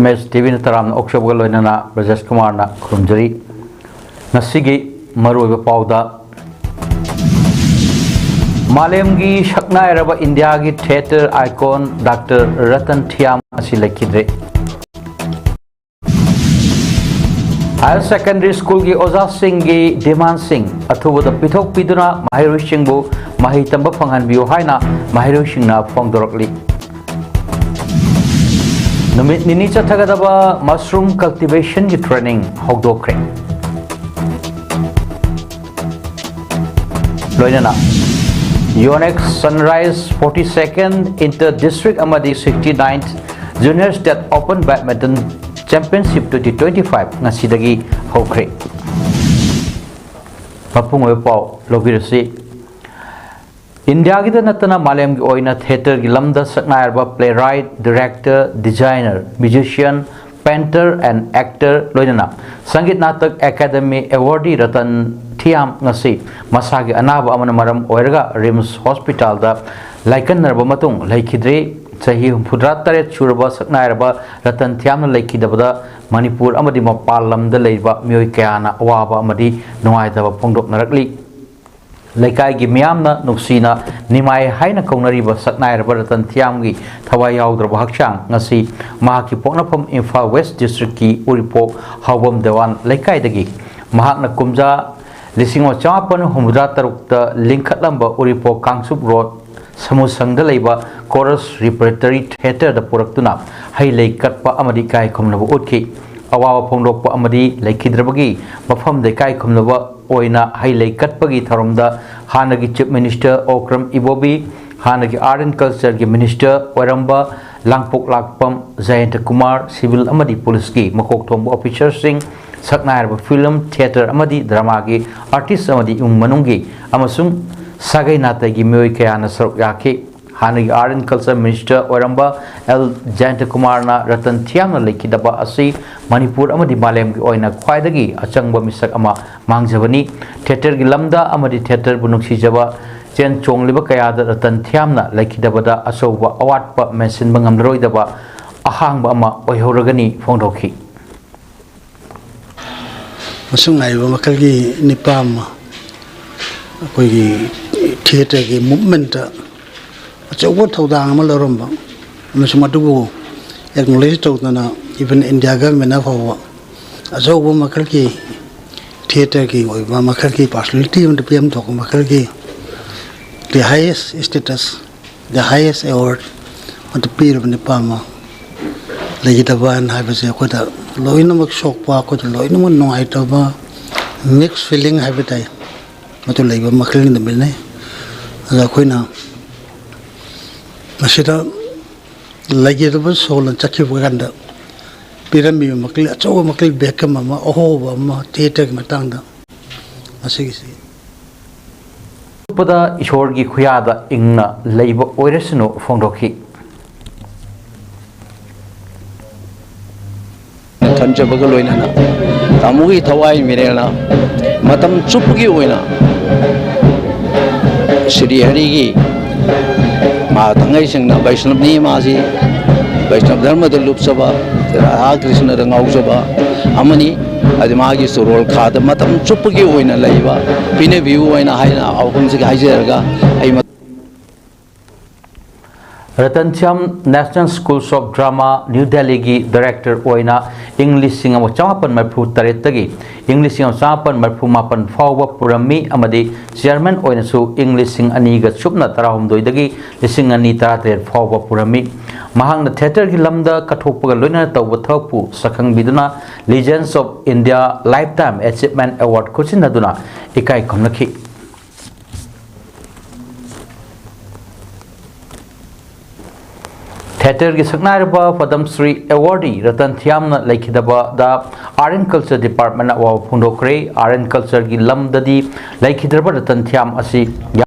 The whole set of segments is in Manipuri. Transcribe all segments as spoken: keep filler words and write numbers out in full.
ꯑꯦꯝ ꯑꯦꯁ ꯇꯤ ꯚꯤꯅ ꯇꯔꯥꯝꯅ ꯑꯣꯛꯆꯕꯒ ꯂꯣꯏꯅꯅ ꯕ꯭ꯔꯖꯦꯁ ꯀꯨꯃꯥꯔꯅ ꯈꯨꯔꯨꯝꯖꯔꯤ꯫ ꯉꯁꯤꯒꯤ ꯃꯔꯨꯑꯣꯏꯕ ꯄꯥꯎꯗ, ꯃꯥꯂꯦꯝꯒꯤ ꯁꯛꯅꯥꯏꯔꯕ ꯏꯟꯗꯤꯌꯥꯒꯤ ꯊꯤꯌꯦꯇꯔ ꯑꯥꯏꯀꯣꯟ ꯗꯥꯛꯇꯔ ꯔꯇꯟ ꯊꯤꯌꯥꯝ ꯑꯁꯤ ꯂꯩꯈꯤꯗ꯭ꯔꯦ꯫ ꯍꯥꯌꯔ ꯁꯦꯀꯦꯟꯗꯔꯤ ꯁ꯭ꯀꯨꯜꯒꯤ ꯑꯣꯖꯥꯁꯤꯡꯒꯤ ꯗꯤꯃꯥꯟꯁꯤꯡ ꯑꯊꯨꯕꯗ ꯄꯤꯊꯣꯛꯄꯤꯗꯨꯅ ꯃꯍꯩꯔꯣꯏꯁꯤꯡꯕꯨ ꯃꯍꯩ ꯇꯝꯕ ꯐꯪꯍꯟꯕꯤꯌꯨ ꯍꯥꯏꯅ ꯃꯍꯩꯔꯣꯏꯁꯤꯡꯅ ꯐꯣꯡꯗꯣꯔꯛꯂꯤ꯫ ꯅꯨꯃꯤꯠ ꯅꯤꯅꯤ ꯆꯠꯊꯒꯗꯕ ꯃꯁꯔꯨꯝ ꯀꯜꯇꯤꯚꯦꯁꯟꯒꯤ ꯇ꯭ꯔꯦꯅꯤꯡ ꯍꯧꯗꯣꯛꯈ꯭ꯔꯦ꯫ ꯂꯣꯏꯅꯅ ꯌꯣꯅꯦꯛꯁ sunrise forty second inter district ꯑꯃꯗꯤ sixty ninth Junior State Open Badminton Championship twenty twenty five ꯉꯁꯤꯗꯒꯤ ꯍꯧꯈ꯭ꯔꯦ꯫ ꯃꯄꯨꯡ ꯑꯣꯏꯕ ꯄꯥꯎ ꯂꯧꯕꯤꯔꯁꯤ꯫ ꯏꯟꯗꯤꯌꯥꯒꯤꯗ ꯅꯠꯇꯅ ꯃꯥꯂꯦꯝꯒꯤ ꯑꯣꯏꯅ ꯊꯤꯌꯦꯇꯔꯒꯤ ꯂꯝꯗ ꯁꯛꯅꯥꯏꯔꯕ playwright, director, designer, musician, painter and actor, ꯂꯣꯏꯅꯅ ꯁꯪꯒꯤꯠ ꯅꯥꯇꯛ ꯑꯦꯀꯥꯗꯦꯃꯤ ꯑꯦꯋꯥꯔꯗꯤ ꯔꯇꯟ ꯊꯤꯌꯥꯝ ꯉꯁꯤ ꯃꯁꯥꯒꯤ ꯑꯅꯥꯕ ꯑꯃꯅ ꯃꯔꯝ ꯑꯣꯏꯔꯒ ꯔꯤꯝꯁ ꯍꯣꯁꯄꯤꯇꯥꯜꯗ ꯂꯥꯏꯀꯠꯅꯔꯕ ꯃꯇꯨꯡ ꯂꯩꯈꯤꯗ꯭ꯔꯦ꯫ ꯆꯍꯤ ꯍꯨꯝꯐꯨꯇꯔꯥ ꯇꯔꯦꯠ ꯁꯨꯔꯕ ꯁꯛꯅꯥꯏꯔꯕ ꯔꯇꯟ ꯊꯤꯌꯥꯝꯅ ꯂꯩꯈꯤꯗꯕꯗ ꯃꯅꯤꯄꯨꯔ ꯑꯃꯗꯤ ꯃꯄꯥꯟ ꯂꯝꯗ ꯂꯩꯔꯤꯕ ꯃꯤꯑꯣꯏ ꯀꯌꯥꯅ ꯑꯋꯥꯕ ꯑꯃꯗꯤ ꯅꯨꯡꯉꯥꯏꯇꯕ ꯐꯣꯡꯗꯣꯛꯅꯔꯛꯂꯤ꯫ ꯂꯩꯀꯥꯏꯒꯤ ꯃꯤꯌꯥꯝꯅ ꯅꯨꯡꯁꯤꯅ ꯅꯤꯃꯥꯏ ꯍꯥꯏꯅ ꯀꯧꯅꯔꯤꯕ ꯁꯛꯅꯥꯏꯔꯕ ꯔꯇꯟ ꯊꯤꯌꯥꯝꯒꯤ ꯊꯋꯥꯏ ꯌꯥꯎꯗ꯭ꯔꯕ ꯍꯛꯆꯥꯡ ꯉꯁꯤ ꯃꯍꯥꯛꯀꯤ ꯄꯣꯛꯅꯐꯝ ꯏꯝꯐꯥꯜ ꯋꯦꯁ ꯗꯤꯁꯇ꯭ꯔꯤꯛꯀꯤ ꯎꯔꯤꯄꯣꯛ ꯍꯥꯎꯕꯝ ꯗꯦꯋꯥꯟ ꯂꯩꯀꯥꯏꯗꯒꯤ ꯃꯍꯥꯛꯅ ꯀꯨꯝꯖꯥ ꯂꯤꯁꯤꯡ ꯑꯃ ꯆꯃꯥꯄꯟ ꯍꯨꯝꯐꯨꯇꯔꯥ ꯇꯔꯨꯛꯇ ꯂꯤꯡꯈꯠꯂꯝꯕ ꯎꯔꯤꯄꯣꯛ ꯀꯥꯡꯆꯨꯞ ꯔꯣꯗ ꯁꯃꯨꯁꯪꯗ ꯂꯩꯕ ꯀꯣꯔꯁ ꯔꯤꯄꯔꯦꯇꯔꯤ ꯊꯤꯌꯦꯇꯔꯗ ꯄꯨꯔꯛꯇꯨꯅ ꯍꯩ ꯂꯩ ꯀꯠꯄ ꯑꯃꯗꯤ ꯏꯀꯥꯏ ꯈꯨꯝꯅꯕ ꯎꯠꯈꯤ꯫ ꯑꯋꯥꯕ ꯐꯣꯡꯗꯣꯛꯄ ꯑꯃꯗꯤ ꯂꯩꯈꯤꯗ꯭ꯔꯕꯒꯤ ꯃꯐꯝꯗ ꯏꯀꯥꯏ ꯈꯨꯝꯅꯕ ꯑꯣꯏꯅ ꯍꯩ ꯂꯩ ꯀꯠꯄꯒꯤ ꯊꯧꯔꯝꯗ ꯍꯥꯟꯅꯒꯤ ꯆꯤꯐ ꯃꯤꯅꯤꯁꯇꯔ ꯑꯣꯀ꯭ꯔꯝ ꯏꯕꯣꯕꯤ, ꯍꯥꯟꯅꯒꯤ ꯑꯥꯔꯠ ꯑꯦꯟ ꯀꯜꯆꯔꯒꯤ ꯃꯤꯅꯤꯁꯇꯔ ꯑꯣꯏꯔꯝꯕ ꯂꯥꯡꯄꯣꯛꯂꯥꯛꯄꯝ ꯖꯌꯟꯇ ꯀꯨꯃꯥꯔ, ꯁꯤꯚꯤꯜ ꯑꯃꯗꯤ ꯄꯨꯂꯤꯁꯀꯤ ꯃꯀꯣꯛ ꯊꯣꯡꯕ ꯑꯣꯐꯤꯁꯔꯁꯤꯡ, ꯁꯛꯅꯥꯏꯔꯕ ꯐꯤꯂꯝ, ꯊꯤꯌꯦꯇꯔ ꯑꯃꯗꯤ ꯗ꯭ꯔꯃꯥꯒꯤ ꯑꯥꯔꯇꯤꯁ ꯑꯃꯗꯤ ꯏꯃꯨꯡ ꯃꯅꯨꯡꯒꯤ ꯑꯃꯁꯨꯡ ꯁꯥꯒꯩ ꯅꯥꯇꯩꯒꯤ ꯃꯤꯑꯣꯏ ꯀꯌꯥꯅ ꯁꯔꯨꯛ ꯌꯥꯈꯤ꯫ ꯍꯥꯟꯅꯒꯤ ꯑꯥꯔꯠ ꯑꯦꯟ ꯀꯜꯆꯔ ꯃꯤꯅꯤꯁꯇꯔ ꯑꯣꯏꯔꯝꯕ ꯑꯦꯜ ꯖꯌꯟꯇ ꯀꯨꯃꯥꯔꯅ ꯔꯇꯟ ꯊꯤꯌꯥꯝꯅ ꯂꯩꯈꯤꯗꯕ ꯑꯁꯤ ꯃꯅꯤꯄꯨꯔ ꯑꯃꯗꯤ ꯃꯥꯂꯦꯝꯒꯤ ꯑꯣꯏꯅ ꯈ꯭ꯋꯥꯏꯗꯒꯤ ꯑꯆꯪꯕ ꯃꯤꯁꯛ ꯑꯃ ꯃꯥꯡꯖꯕꯅꯤ꯫ ꯊꯤꯌꯦꯇꯔꯒꯤ ꯂꯝꯗ ꯑꯃꯗꯤ ꯊꯤꯌꯦꯇꯔꯕꯨ ꯅꯨꯡꯁꯤꯖꯕ ꯆꯦꯟ ꯆꯣꯡꯂꯤꯕ ꯀꯌꯥꯗ ꯔꯇꯟ ꯊꯤꯌꯥꯝꯅ ꯂꯩꯈꯤꯗꯕꯗ ꯑꯆꯧꯕ ꯑꯋꯥꯠꯄ ꯃꯦꯟꯁꯤꯟꯕ ꯉꯝꯂꯔꯣꯏꯗꯕ ꯑꯍꯥꯡꯕ ꯑꯃ ꯑꯣꯏꯍꯧꯔꯒꯅꯤ ꯐꯣꯡꯗꯣꯛꯈꯤ꯫ ꯃꯁꯨꯡ ꯅꯥꯏꯕ ꯃꯈꯜꯒꯤ ꯅꯤꯄꯥ ꯑꯃ ꯑꯩꯈꯣꯏꯒꯤ ꯊꯤꯌꯦꯇꯔꯒꯤ ꯃꯨꯞꯃꯦꯟꯇ ꯑꯆꯧꯕ ꯊꯧꯗꯥꯡ ꯑꯃ ꯂꯧꯔꯝꯕ ꯑꯃꯁꯨꯡ ꯃꯗꯨꯕꯨ ꯑꯦꯛꯅꯣꯂꯦꯖ ꯇꯧꯗꯅ ꯏꯚꯟ ꯏꯟꯗꯤꯌꯥ ꯒꯚꯔꯟꯃꯦꯟꯅ ꯐꯥꯎꯕ ꯑꯆꯧꯕ ꯃꯈꯜꯒꯤ ꯊꯤꯌꯦꯇꯔꯒꯤ ꯑꯣꯏꯕ ꯃꯈꯜꯒꯤ ꯄꯥꯔꯁꯣꯅꯦꯂꯤꯇꯤ ꯑꯃꯗ ꯄꯤꯐꯝ ꯊꯣꯛꯄ ꯃꯈꯜꯒꯤ the highest status, the highest award ꯑꯗꯨ ꯄꯤꯔꯕ ꯅꯤꯄꯥ ꯑꯃ ꯂꯩꯈꯤꯗꯕ ꯍꯥꯏꯅ ꯍꯥꯏꯕꯁꯦ ꯑꯩꯈꯣꯏꯗ ꯂꯣꯏꯅꯃꯛ ꯁꯣꯛꯄ, ꯑꯩꯈꯣꯏꯗ ꯂꯣꯏꯅꯃꯛ ꯅꯨꯡꯉꯥꯏꯇꯕ, ꯃꯤꯛꯁ ꯐꯤꯂꯤꯡ ꯍꯥꯏꯕ ꯇꯥꯏ, ꯃꯗꯨ ꯂꯩꯕ ꯃꯈꯜꯒꯤ ꯅꯨꯃꯤꯠꯅꯤ꯫ ꯑꯗ ꯑꯩꯈꯣꯏꯅ ꯃꯁꯤꯗ ꯂꯩꯈꯤꯗꯕ ꯁꯣꯜꯅ ꯆꯠꯈꯤꯕ ꯀꯥꯟꯗ ꯄꯤꯔꯝꯃꯤꯕ ꯃꯈꯜ ꯑꯆꯧꯕ ꯃꯈꯜ ꯕꯦꯛꯀꯝ ꯑꯃ, ꯑꯍꯣꯕ ꯑꯃ ꯊꯤꯌꯦꯇꯔꯒꯤ ꯃꯇꯥꯡꯗ ꯃꯁꯤꯒꯤꯁꯤ ꯑꯄꯤꯛꯄꯗ ꯏꯁꯣꯔꯒꯤ ꯈꯨꯌꯥꯗ ꯏꯪꯅ ꯂꯩꯕ ꯑꯣꯏꯔꯁꯅꯨ ꯐꯣꯡꯗꯣꯛꯈꯤ꯫ ꯊꯝꯖꯕꯒ ꯂꯣꯏꯅꯅ ꯇꯥꯃꯣꯒꯤ ꯊꯋꯥꯏ ꯃꯤꯔꯦꯜꯅ ꯃꯇꯝ ꯆꯨꯞꯄꯒꯤ ꯑꯣꯏꯅ ꯁ꯭ꯔꯤ ꯍꯔꯤꯒꯤ ꯃꯥ ꯊꯥꯡꯉꯩꯁꯤꯡꯅ ꯕꯩꯁꯅꯕꯅꯤ, ꯃꯥꯁꯤ ꯕꯩꯁꯅꯕ ꯙꯔꯃꯗ ꯂꯨꯞꯆꯕ, ꯔꯥꯙꯥ ꯀ꯭ꯔꯤꯁꯅꯗ ꯉꯥꯎꯖꯕ ꯑꯃꯅꯤ꯫ ꯑꯗꯨ ꯃꯥꯒꯤ ꯁꯣꯔꯣꯜ ꯈꯥꯗ ꯃꯇꯝ ꯆꯨꯞꯄꯒꯤ ꯑꯣꯏꯅ ꯂꯩꯕ ꯄꯤꯅꯕꯤꯌꯨ ꯍꯥꯏꯅ ꯍꯥꯏꯅ ꯋꯥꯐꯝꯁꯤꯒ ꯍꯥꯏꯖꯔꯒ ꯑꯩ Ratan Shyam National Schools of Drama, New Delhi ꯒꯤ ꯗꯥꯏꯔꯦꯛꯇꯔ ꯑꯣꯏꯅ ꯏꯪ ꯂꯤꯁꯤꯡ ꯑꯃ ꯆꯃꯥꯄꯟ ꯃꯔꯤꯐꯨ ꯇꯔꯦꯠꯇꯒꯤ ꯏꯪ ꯂꯤꯁꯤꯡ ꯑꯃ ꯆꯃꯥꯄꯟ ꯃꯔꯤꯐꯨ ꯃꯥꯄꯟ ꯐꯥꯎꯕ ꯄꯨꯔꯝꯃꯤ ꯑꯃꯗꯤ ꯆꯤꯌꯔꯃꯦꯟ ꯑꯣꯏꯅꯁꯨ ꯏꯪ ꯂꯤꯁꯤꯡ ꯑꯅꯤꯒ ꯁꯨꯞꯅ ꯇꯔꯥꯍꯨꯝꯗꯣꯏꯗꯒꯤ ꯂꯤꯁꯤꯡ ꯑꯅꯤ ꯇꯔꯥꯇꯔꯦꯠ ꯐꯥꯎꯕ ꯄꯨꯔꯝꯃꯤ꯫ ꯃꯍꯥꯛꯅ ꯊꯤꯌꯦꯇꯔꯒꯤ ꯂꯝꯗ ꯀꯠꯊꯣꯛꯄꯒ ꯂꯣꯏꯅꯅ ꯇꯧꯕ ꯊꯕꯛꯄꯨ ꯁꯛꯈꯪꯕꯤꯗꯨꯅ Legends of India Lifetime Achievement Award ꯈꯨꯠꯁꯤꯟꯅꯗꯨꯅ ꯏꯀꯥꯏ ꯈꯨꯝꯅꯈꯤ꯫ ꯊꯤꯌꯦꯇꯔꯒꯤ ꯁꯛꯅꯥꯏꯔꯕ ꯄꯗꯝ Shri ꯑꯦꯋꯥꯔꯗꯤ Ratan ꯊꯤꯌꯥꯝꯅ ꯂꯩꯈꯤꯗꯕꯗ Art and Culture Department ꯅ ꯑꯋꯥꯕ ꯐꯣꯡꯗꯣꯛꯈ꯭ꯔꯦ꯫ Art and Culture ꯒꯤ ꯂꯝꯗꯗꯤ ꯂꯩꯈꯤꯗ꯭ꯔꯕ ꯔꯇꯟ ꯊꯤꯌꯥꯝ ꯑꯁꯤ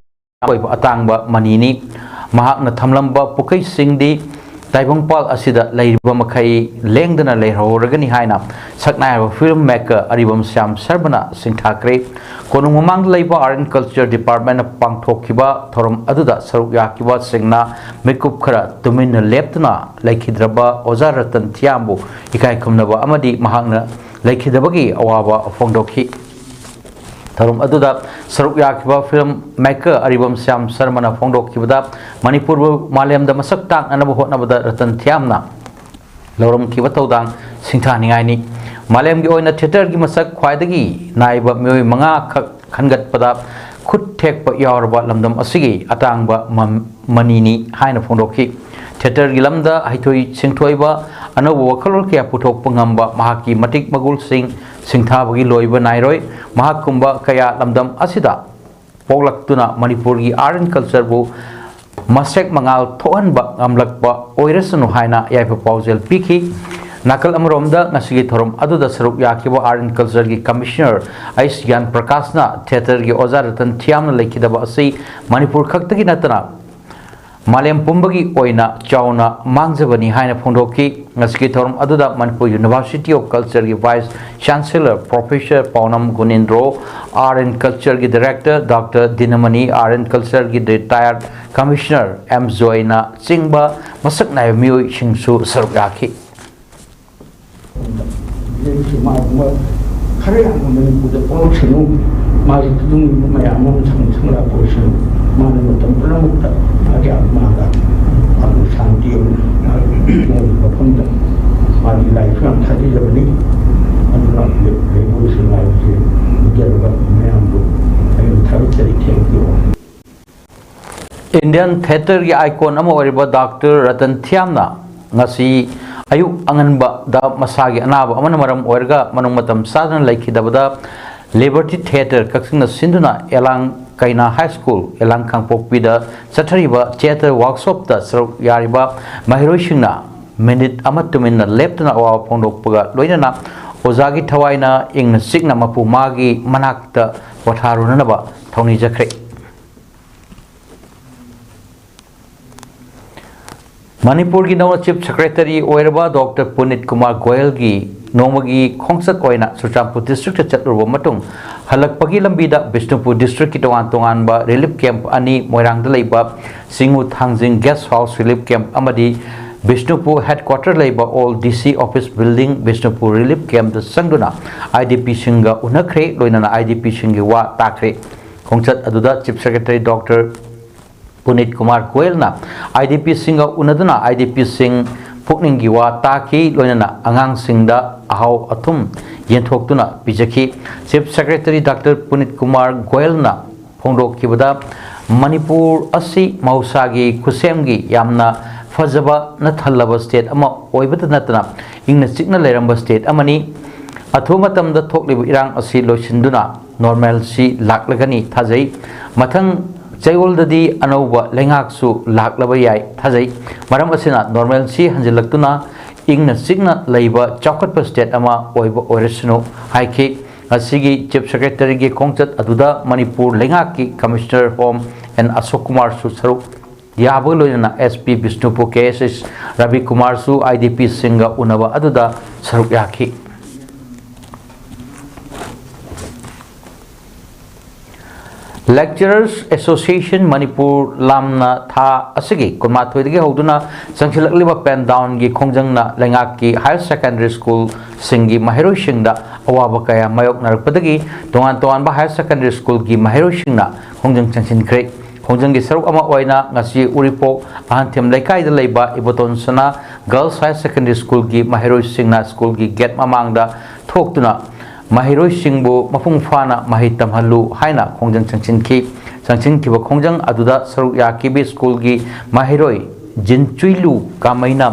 ꯑꯣꯏꯕ ꯑꯇꯥꯡꯕ ꯃꯅꯤꯅꯤ꯫ ꯃꯍꯥꯛꯅ ꯊꯝꯂꯝꯕ ꯄꯨꯈꯩꯁꯤꯡꯗꯤ ꯇꯥꯏꯕꯪꯄꯥꯜ ꯑꯁꯤꯗ ꯂꯩꯔꯤꯕ ꯃꯈꯩ ꯂꯦꯡꯗꯅ ꯂꯩꯍꯧꯔꯒꯅꯤ ꯍꯥꯏꯅ ꯁꯛꯅꯥꯏꯔꯕ ꯐꯤꯜꯝ ꯃꯦꯀꯔ ꯑꯔꯤꯕꯝ ꯁ꯭ꯌꯥꯝ ꯁꯔꯃꯅ ꯁꯤꯡꯊꯥꯈ꯭ꯔꯦ꯫ ꯀꯣꯅꯨꯡ ꯃꯃꯥꯡꯗ ꯂꯩꯕ Art and Culture Department ꯅ ꯄꯥꯡꯊꯣꯛꯈꯤꯕ ꯊꯧꯔꯝ ꯑꯗꯨꯗ ꯁꯔꯨꯛ ꯌꯥꯈꯤꯕꯁꯤꯡꯅ ꯃꯤꯀꯨꯞ ꯈꯔ ꯇꯨꯃꯤꯟꯅ ꯂꯦꯞꯇꯨꯅ ꯂꯩꯈꯤꯗ꯭ꯔꯕ ꯑꯣꯖꯥ ꯔꯇꯟ ꯊꯤꯌꯥꯝꯕꯨ ꯏꯀꯥꯏ ꯈꯨꯝꯅꯕ ꯑꯃꯗꯤ ꯃꯍꯥꯛꯅ ꯂꯩꯈꯤꯗꯕꯒꯤ ꯑꯋꯥꯕ ꯐꯣꯡꯗꯣꯛꯈꯤ꯫ ꯊꯧꯔꯝ ꯑꯗꯨꯗ ꯁꯔꯨꯛ ꯌꯥꯈꯤꯕ ꯐꯤꯜꯝ ꯃꯦꯀꯔ ꯑꯔꯤꯕꯝ ꯁ꯭ꯌꯥꯝ ꯁꯔꯃꯅ ꯐꯣꯡꯗꯣꯛꯈꯤꯕꯗ, ꯃꯅꯤꯄꯨꯔꯕꯨ ꯃꯥꯂꯦꯝꯗ ꯃꯁꯛ ꯇꯥꯛꯅꯅꯕ ꯍꯣꯠꯅꯕꯗ ꯔꯇꯟ ꯊꯤꯌꯥꯝꯅ ꯂꯧꯔꯝꯈꯤꯕ ꯊꯧꯗꯥꯡ ꯁꯤꯡꯊꯥꯅꯤꯡꯉꯥꯏꯅꯤ꯫ ꯃꯥꯂꯦꯝꯒꯤ ꯑꯣꯏꯅ ꯊꯤꯌꯦꯇꯔꯒꯤ ꯃꯁꯛ ꯈ꯭ꯋꯥꯏꯗꯒꯤ ꯅꯥꯏꯕ ꯃꯤꯑꯣꯏ ꯃꯉꯥ ꯈꯛ ꯈꯟꯒꯠꯄꯗ ꯈꯨꯠ ꯊꯦꯛꯄ ꯌꯥꯎꯔꯕ ꯂꯝꯗꯝ ꯑꯁꯤꯒꯤ ꯑꯇꯥꯡꯕ ꯃꯝ-, ꯃꯅꯤꯅꯤ ꯍꯥꯏꯅ ꯐꯣꯡꯗꯣꯛꯈꯤ꯫ ꯊꯤꯌꯦꯇꯔꯒꯤ ꯂꯝꯗ ꯍꯩꯊꯣꯏ ꯁꯤꯡꯊꯣꯏꯕ, ꯑꯅꯧꯕ ꯋꯥꯈꯜꯂꯣꯟ ꯀꯌꯥ ꯄꯨꯊꯣꯛꯄ ꯉꯝꯕ ꯃꯍꯥꯛꯀꯤ ꯃꯇꯤꯛ ꯃꯒꯨꯜꯁꯤꯡ ꯁꯤꯡꯊꯥꯕꯒꯤ ꯂꯣꯏꯕ ꯅꯥꯏꯔꯣꯏ꯫ ꯃꯍꯥꯛꯀꯨꯝꯕ ꯀꯌꯥ ꯂꯝꯗꯝ ꯑꯁꯤꯗ ꯄꯣꯛꯂꯛꯇꯨꯅ ꯃꯅꯤꯄꯨꯔꯒꯤ Art and Culture ꯕꯨ ꯃꯁꯦꯛ ꯃꯉꯥꯜ ꯊꯣꯛꯍꯟꯕ ꯉꯝꯂꯛꯄ ꯑꯣꯏꯔꯁꯅꯨ ꯍꯥꯏꯅ ꯌꯥꯏꯐ ꯄꯥꯎꯖꯦꯜ ꯄꯤꯈꯤ꯫ ꯅꯥꯀꯜ ꯑꯃꯔꯣꯝꯗ, ꯉꯁꯤꯒꯤ ꯊꯧꯔꯝ ꯑꯗꯨꯗ ꯁꯔꯨꯛ ꯌꯥꯈꯤꯕ Art and Culture ꯒꯤ Commissioner ꯑꯩꯆ ꯒ꯭ꯌꯥꯟ ꯄ꯭ꯔꯀꯥꯁꯅ ꯊꯤꯌꯦꯇꯔꯒꯤ ꯑꯣꯖꯥ ꯔꯇꯟ ꯊꯤꯌꯥꯝꯅ ꯂꯩꯈꯤꯗꯕ ꯑꯁꯤ ꯃꯅꯤꯄꯨꯔ ꯈꯛꯇꯒꯤ ꯅꯠꯇꯅ ꯃꯥꯂꯦꯝ ꯄꯨꯝꯕꯒꯤ ꯑꯣꯏꯅ ꯆꯥꯎꯅ ꯃꯥꯡꯖꯕꯅꯤ ꯍꯥꯏꯅ ꯐꯣꯡꯗꯣꯛꯈꯤ꯫ ꯉꯁꯤꯒꯤ ꯊꯧꯔꯝ ꯑꯗꯨꯗ Manipur University of Culture ꯒꯤ Vice Chancellor Professor ꯄꯥꯎꯅꯝ ꯒꯨꯅꯤꯟꯗ꯭ꯔꯣ, Art and Culture ꯒꯤ Director Doctor ꯗꯤꯅꯃꯅꯤ, Art and Culture ꯒꯤ Retired Commissioner ꯑꯦꯝ ꯖꯣꯏꯅ ꯆꯤꯡꯕ ꯃꯁꯛ ꯅꯥꯏꯕ ꯃꯤꯑꯣꯏꯁꯤꯡꯁꯨ ꯁꯔꯨꯛ ꯌꯥꯈꯤ꯫ ꯂꯩꯕꯁꯨ ꯃꯥꯒꯨꯝꯕ ꯈꯔ ꯌꯥꯝꯅ ꯃꯅꯤꯄꯨꯔꯗ ꯄꯣꯛꯂꯛꯁꯅꯨ꯫ ꯃꯥꯒꯤ ꯇꯨꯡꯒꯤ ꯃꯌꯥꯝ ꯑꯃ ꯁꯪ ꯁꯪ ꯂꯥꯛꯄ ꯑꯣꯏꯁꯅꯨ꯫ ꯃꯥꯅ ꯃꯇꯝ ꯄꯨꯝꯅꯃꯛꯇ ꯃꯥꯒꯤ ꯑꯥꯠꯃꯥꯗ ꯃꯥꯒꯤ ꯁꯥꯟꯇꯤ ꯑꯃ ꯃꯥꯒꯤ ꯃꯐꯝꯗ ꯃꯥꯒꯤ ꯂꯥꯏꯔꯤꯛꯁꯨ ꯌꯥꯝ ꯊꯥꯖꯖꯕꯅꯤ꯫ ꯑꯗꯨꯅ ꯂꯩꯉꯣꯏꯁꯤꯡ ꯍꯥꯏꯕꯁꯤ ꯎꯠꯆꯔꯒ ꯃꯌꯥꯝꯕꯨ ꯑꯩꯅ ꯊꯥꯒꯠꯆꯔꯤ꯫ Thank you꯫ Indian theatre ꯒꯤ icon ꯑꯃ ꯑꯣꯏꯔꯤꯕ ꯗꯥꯛꯇꯔ ꯔꯇꯟ ꯊꯤꯌꯥꯝꯅ ꯉꯁꯤ ꯑꯌꯨꯛ ꯑꯉꯟꯕꯗ ꯃꯁꯥꯒꯤ ꯑꯅꯥꯕ ꯑꯃꯅ ꯃꯔꯝ ꯑꯣꯏꯔꯒ ꯃꯅꯨꯡ ꯃꯇꯝ ꯆꯥꯗꯅ ꯂꯩꯈꯤꯗꯕꯗ, Liberty Theatre ꯀꯛꯆꯤꯡꯅ ꯁꯤꯟꯗꯨꯅ ꯑꯦꯂꯥꯡ ꯀꯩꯅꯥ High School, ꯑꯦꯂꯥꯡ ꯀꯥꯡꯄꯣꯛꯄꯤꯗ ꯆꯠꯊꯔꯤꯕ theatre workshop ꯇ ꯁꯔꯨꯛ ꯌꯥꯔꯤꯕ ꯃꯍꯩꯔꯣꯏꯁꯤꯡꯅ ꯃꯤꯅꯤꯠ ꯑꯃ ꯇꯨꯃꯤꯟꯅ ꯂꯦꯞꯇꯨꯅ ꯑꯋꯥꯕ ꯐꯣꯡꯗꯣꯛꯄꯒ ꯂꯣꯏꯅꯅ ꯑꯣꯖꯥꯒꯤ ꯊꯋꯥꯏꯅ ꯏꯪꯅ ꯆꯤꯛꯅ ꯃꯄꯨ ꯃꯥꯒꯤ ꯃꯅꯥꯛꯇ ꯄꯣꯊꯥꯔꯨꯅꯅꯕ ꯊꯧꯅꯤꯖꯈ꯭ꯔꯦ꯫ ꯃꯅꯤꯄꯨꯔꯒꯤ ꯅꯧꯅ Chief Secretary ꯑꯣꯏꯔꯕ ꯗꯣꯛꯇꯔ ꯄꯨꯅꯤꯠ ꯀꯨꯃꯥꯔ ꯒꯣꯌꯜꯒꯤ ꯅꯣꯡꯃꯒꯤ ꯈꯣꯡꯆꯠ ꯑꯣꯏꯅ ꯆꯨꯔꯆꯥꯟꯄꯨꯔ district ꯆꯠꯂꯨꯔꯕ ꯃꯇꯨꯡ, ꯍꯜꯂꯛꯄꯒꯤ ꯂꯝꯕꯤꯗ ꯕꯤꯁꯅꯨꯄꯨꯔ district ꯀꯤ ꯇꯣꯉꯥꯟ ꯇꯣꯉꯥꯟꯕ relief camp ꯑꯅꯤ, ꯃꯣꯏꯔꯥꯡꯗ ꯂꯩꯕ ꯆꯤꯡꯉꯨ ꯊꯥꯡꯖꯤꯡ guest house relief camp ꯑꯃꯗꯤ ꯕꯤꯁꯅꯨꯄꯨꯔ headquarter ꯂꯩꯕ old D C office building Bishnupur relief camp ꯇ ꯆꯪꯗꯨꯅ I D P ꯁꯤꯡꯒ ꯎꯅꯈ꯭ꯔꯦ, ꯂꯣꯏꯅꯅ I D P ꯁꯤꯡꯒꯤ ꯋꯥ ꯇꯥꯈ꯭ꯔꯦ꯫ ꯈꯣꯡꯆꯠ ꯑꯗꯨꯗ Chief Secretary doctor Punit Kumar ꯒꯣꯌꯜꯅ I D P ꯁꯤꯡꯒ ꯎꯅꯗꯨꯅ I D P ꯁꯤꯡ ꯄꯨꯛꯅꯤꯡꯒꯤ ꯋꯥ ꯇꯥꯈꯤ, ꯂꯣꯏꯅꯅ ꯑꯉꯥꯡꯁꯤꯡꯗ ꯑꯍꯥꯎ ꯑꯊꯨꯝ ꯌꯦꯟꯊꯣꯛꯇꯨꯅ ꯄꯤꯖꯈꯤ꯫ Chief Secretary doctor Punit Kumar ꯒꯣꯌꯜꯅ ꯐꯣꯡꯗꯣꯛꯈꯤꯕꯗ, ꯃꯅꯤꯄꯨꯔ ꯑꯁꯤ ꯃꯍꯧꯁꯥꯒꯤ ꯈꯨꯠꯁꯦꯝꯒꯤ ꯌꯥꯝꯅ ꯐꯖꯕꯅ ꯊꯜꯂꯕ state ꯑꯃ ꯑꯣꯏꯕꯇ ꯅꯠꯇꯅ ꯏꯪꯅ ꯆꯤꯛꯅ ꯂꯩꯔꯝꯕ state ꯑꯃꯅꯤ꯫ ꯑꯊꯨꯕ ꯃꯇꯝꯗ ꯊꯣꯛꯂꯤꯕ ꯏꯔꯥꯡ ꯑꯁꯤ ꯂꯣꯏꯁꯤꯟꯗꯨꯅ normalcy ꯂꯥꯛꯂꯒꯅꯤ ꯊꯥꯖꯩ꯫ ꯃꯊꯪ ꯆꯌꯣꯜꯗꯗꯤ ꯑꯅꯧꯕ ꯂꯩꯉꯥꯛꯁꯨ ꯂꯥꯛꯂꯕ ꯌꯥꯏ ꯊꯥꯖꯩ꯫ ꯃꯔꯝ ꯑꯁꯤꯅ normalcy ꯍꯟꯖꯤꯜꯂꯛꯇꯨꯅ ꯏꯪꯅ ꯆꯤꯛꯅ ꯂꯩꯕ ꯆꯥꯎꯈꯠꯄ state ꯑꯃ ꯑꯣꯏꯕ ꯑꯣꯏꯔꯁꯅꯨ ꯍꯥꯏꯈꯤ꯫ ꯉꯁꯤꯒꯤ Chief Secretary ꯒꯤ ꯈꯣꯡꯆꯠ ꯑꯗꯨꯗ ꯃꯅꯤꯄꯨꯔ ꯂꯩꯉꯥꯛꯀꯤ Commissioner Home N ꯑꯁꯣꯛ ꯀꯨꯃꯥꯔꯁꯨ ꯁꯔꯨꯛ ꯌꯥꯕꯒ ꯂꯣꯏꯅꯅ S P Bishnupur K S S Ravi ꯀꯨꯃꯥꯔꯁꯨ I D P ꯁꯤꯡꯒ ꯎꯅꯕ ꯑꯗꯨꯗ ꯁꯔꯨꯛ ꯌꯥꯈꯤ꯫ Lecturers Association ꯃꯅꯤꯄꯨꯔ ꯂꯥꯝꯅ ꯊꯥ ꯑꯁꯤꯒꯤ ꯀꯨꯟꯃꯥꯊꯣꯏꯗꯒꯤ ꯍꯧꯗꯨꯅ ꯆꯪꯁꯤꯜꯂꯛꯂꯤꯕ pen down ꯒꯤ ꯈꯣꯡꯖꯪꯅ ꯂꯩꯉꯥꯛꯀꯤ higher secondary school ꯁꯤꯡꯒꯤ ꯃꯍꯩꯔꯣꯏꯁꯤꯡꯗ ꯑꯋꯥꯕ ꯀꯌꯥ ꯃꯥꯌꯣꯛꯅꯔꯛꯄꯗꯒꯤ ꯇꯣꯉꯥꯟ ꯇꯣꯉꯥꯟꯕ higher secondary school ꯒꯤ ꯃꯍꯩꯔꯣꯏꯁꯤꯡꯅ ꯈꯣꯡꯖꯪ ꯆꯪꯁꯤꯟꯈ꯭ꯔꯦ꯫ ꯈꯣꯡꯖꯪꯒꯤ ꯁꯔꯨꯛ ꯑꯃ ꯑꯣꯏꯅ ꯉꯁꯤ ꯎꯔꯤꯄꯣꯛ ꯑꯍꯟꯊꯦꯝ ꯂꯩꯀꯥꯏꯗ ꯂꯩꯕ ꯏꯕꯣꯇꯣꯟ ꯁꯅꯥ Girls Higher Secondary School ꯒꯤ ꯃꯍꯩꯔꯣꯏꯁꯤꯡꯅ school ꯒꯤ gate ꯃꯃꯥꯡꯗ ꯊꯣꯛꯇꯨꯅ ꯃꯍꯩꯔꯣꯏꯁꯤꯡꯕꯨ ꯃꯄꯨꯡ ꯐꯥꯅ ꯃꯍꯩ ꯇꯝꯍꯜꯂꯨ ꯍꯥꯏꯅ ꯈꯣꯡꯖꯪ ꯆꯪꯁꯤꯟꯈꯤ꯫ ꯆꯪꯁꯤꯟꯈꯤꯕ ꯈꯣꯡꯖꯪ ꯑꯗꯨꯗ ꯁꯔꯨꯛ ꯌꯥꯈꯤꯕꯤ school ꯒꯤ ꯃꯍꯩꯔꯣꯏ ꯖꯤꯟꯆꯨꯏꯂꯨ ꯀꯥꯃꯩꯅ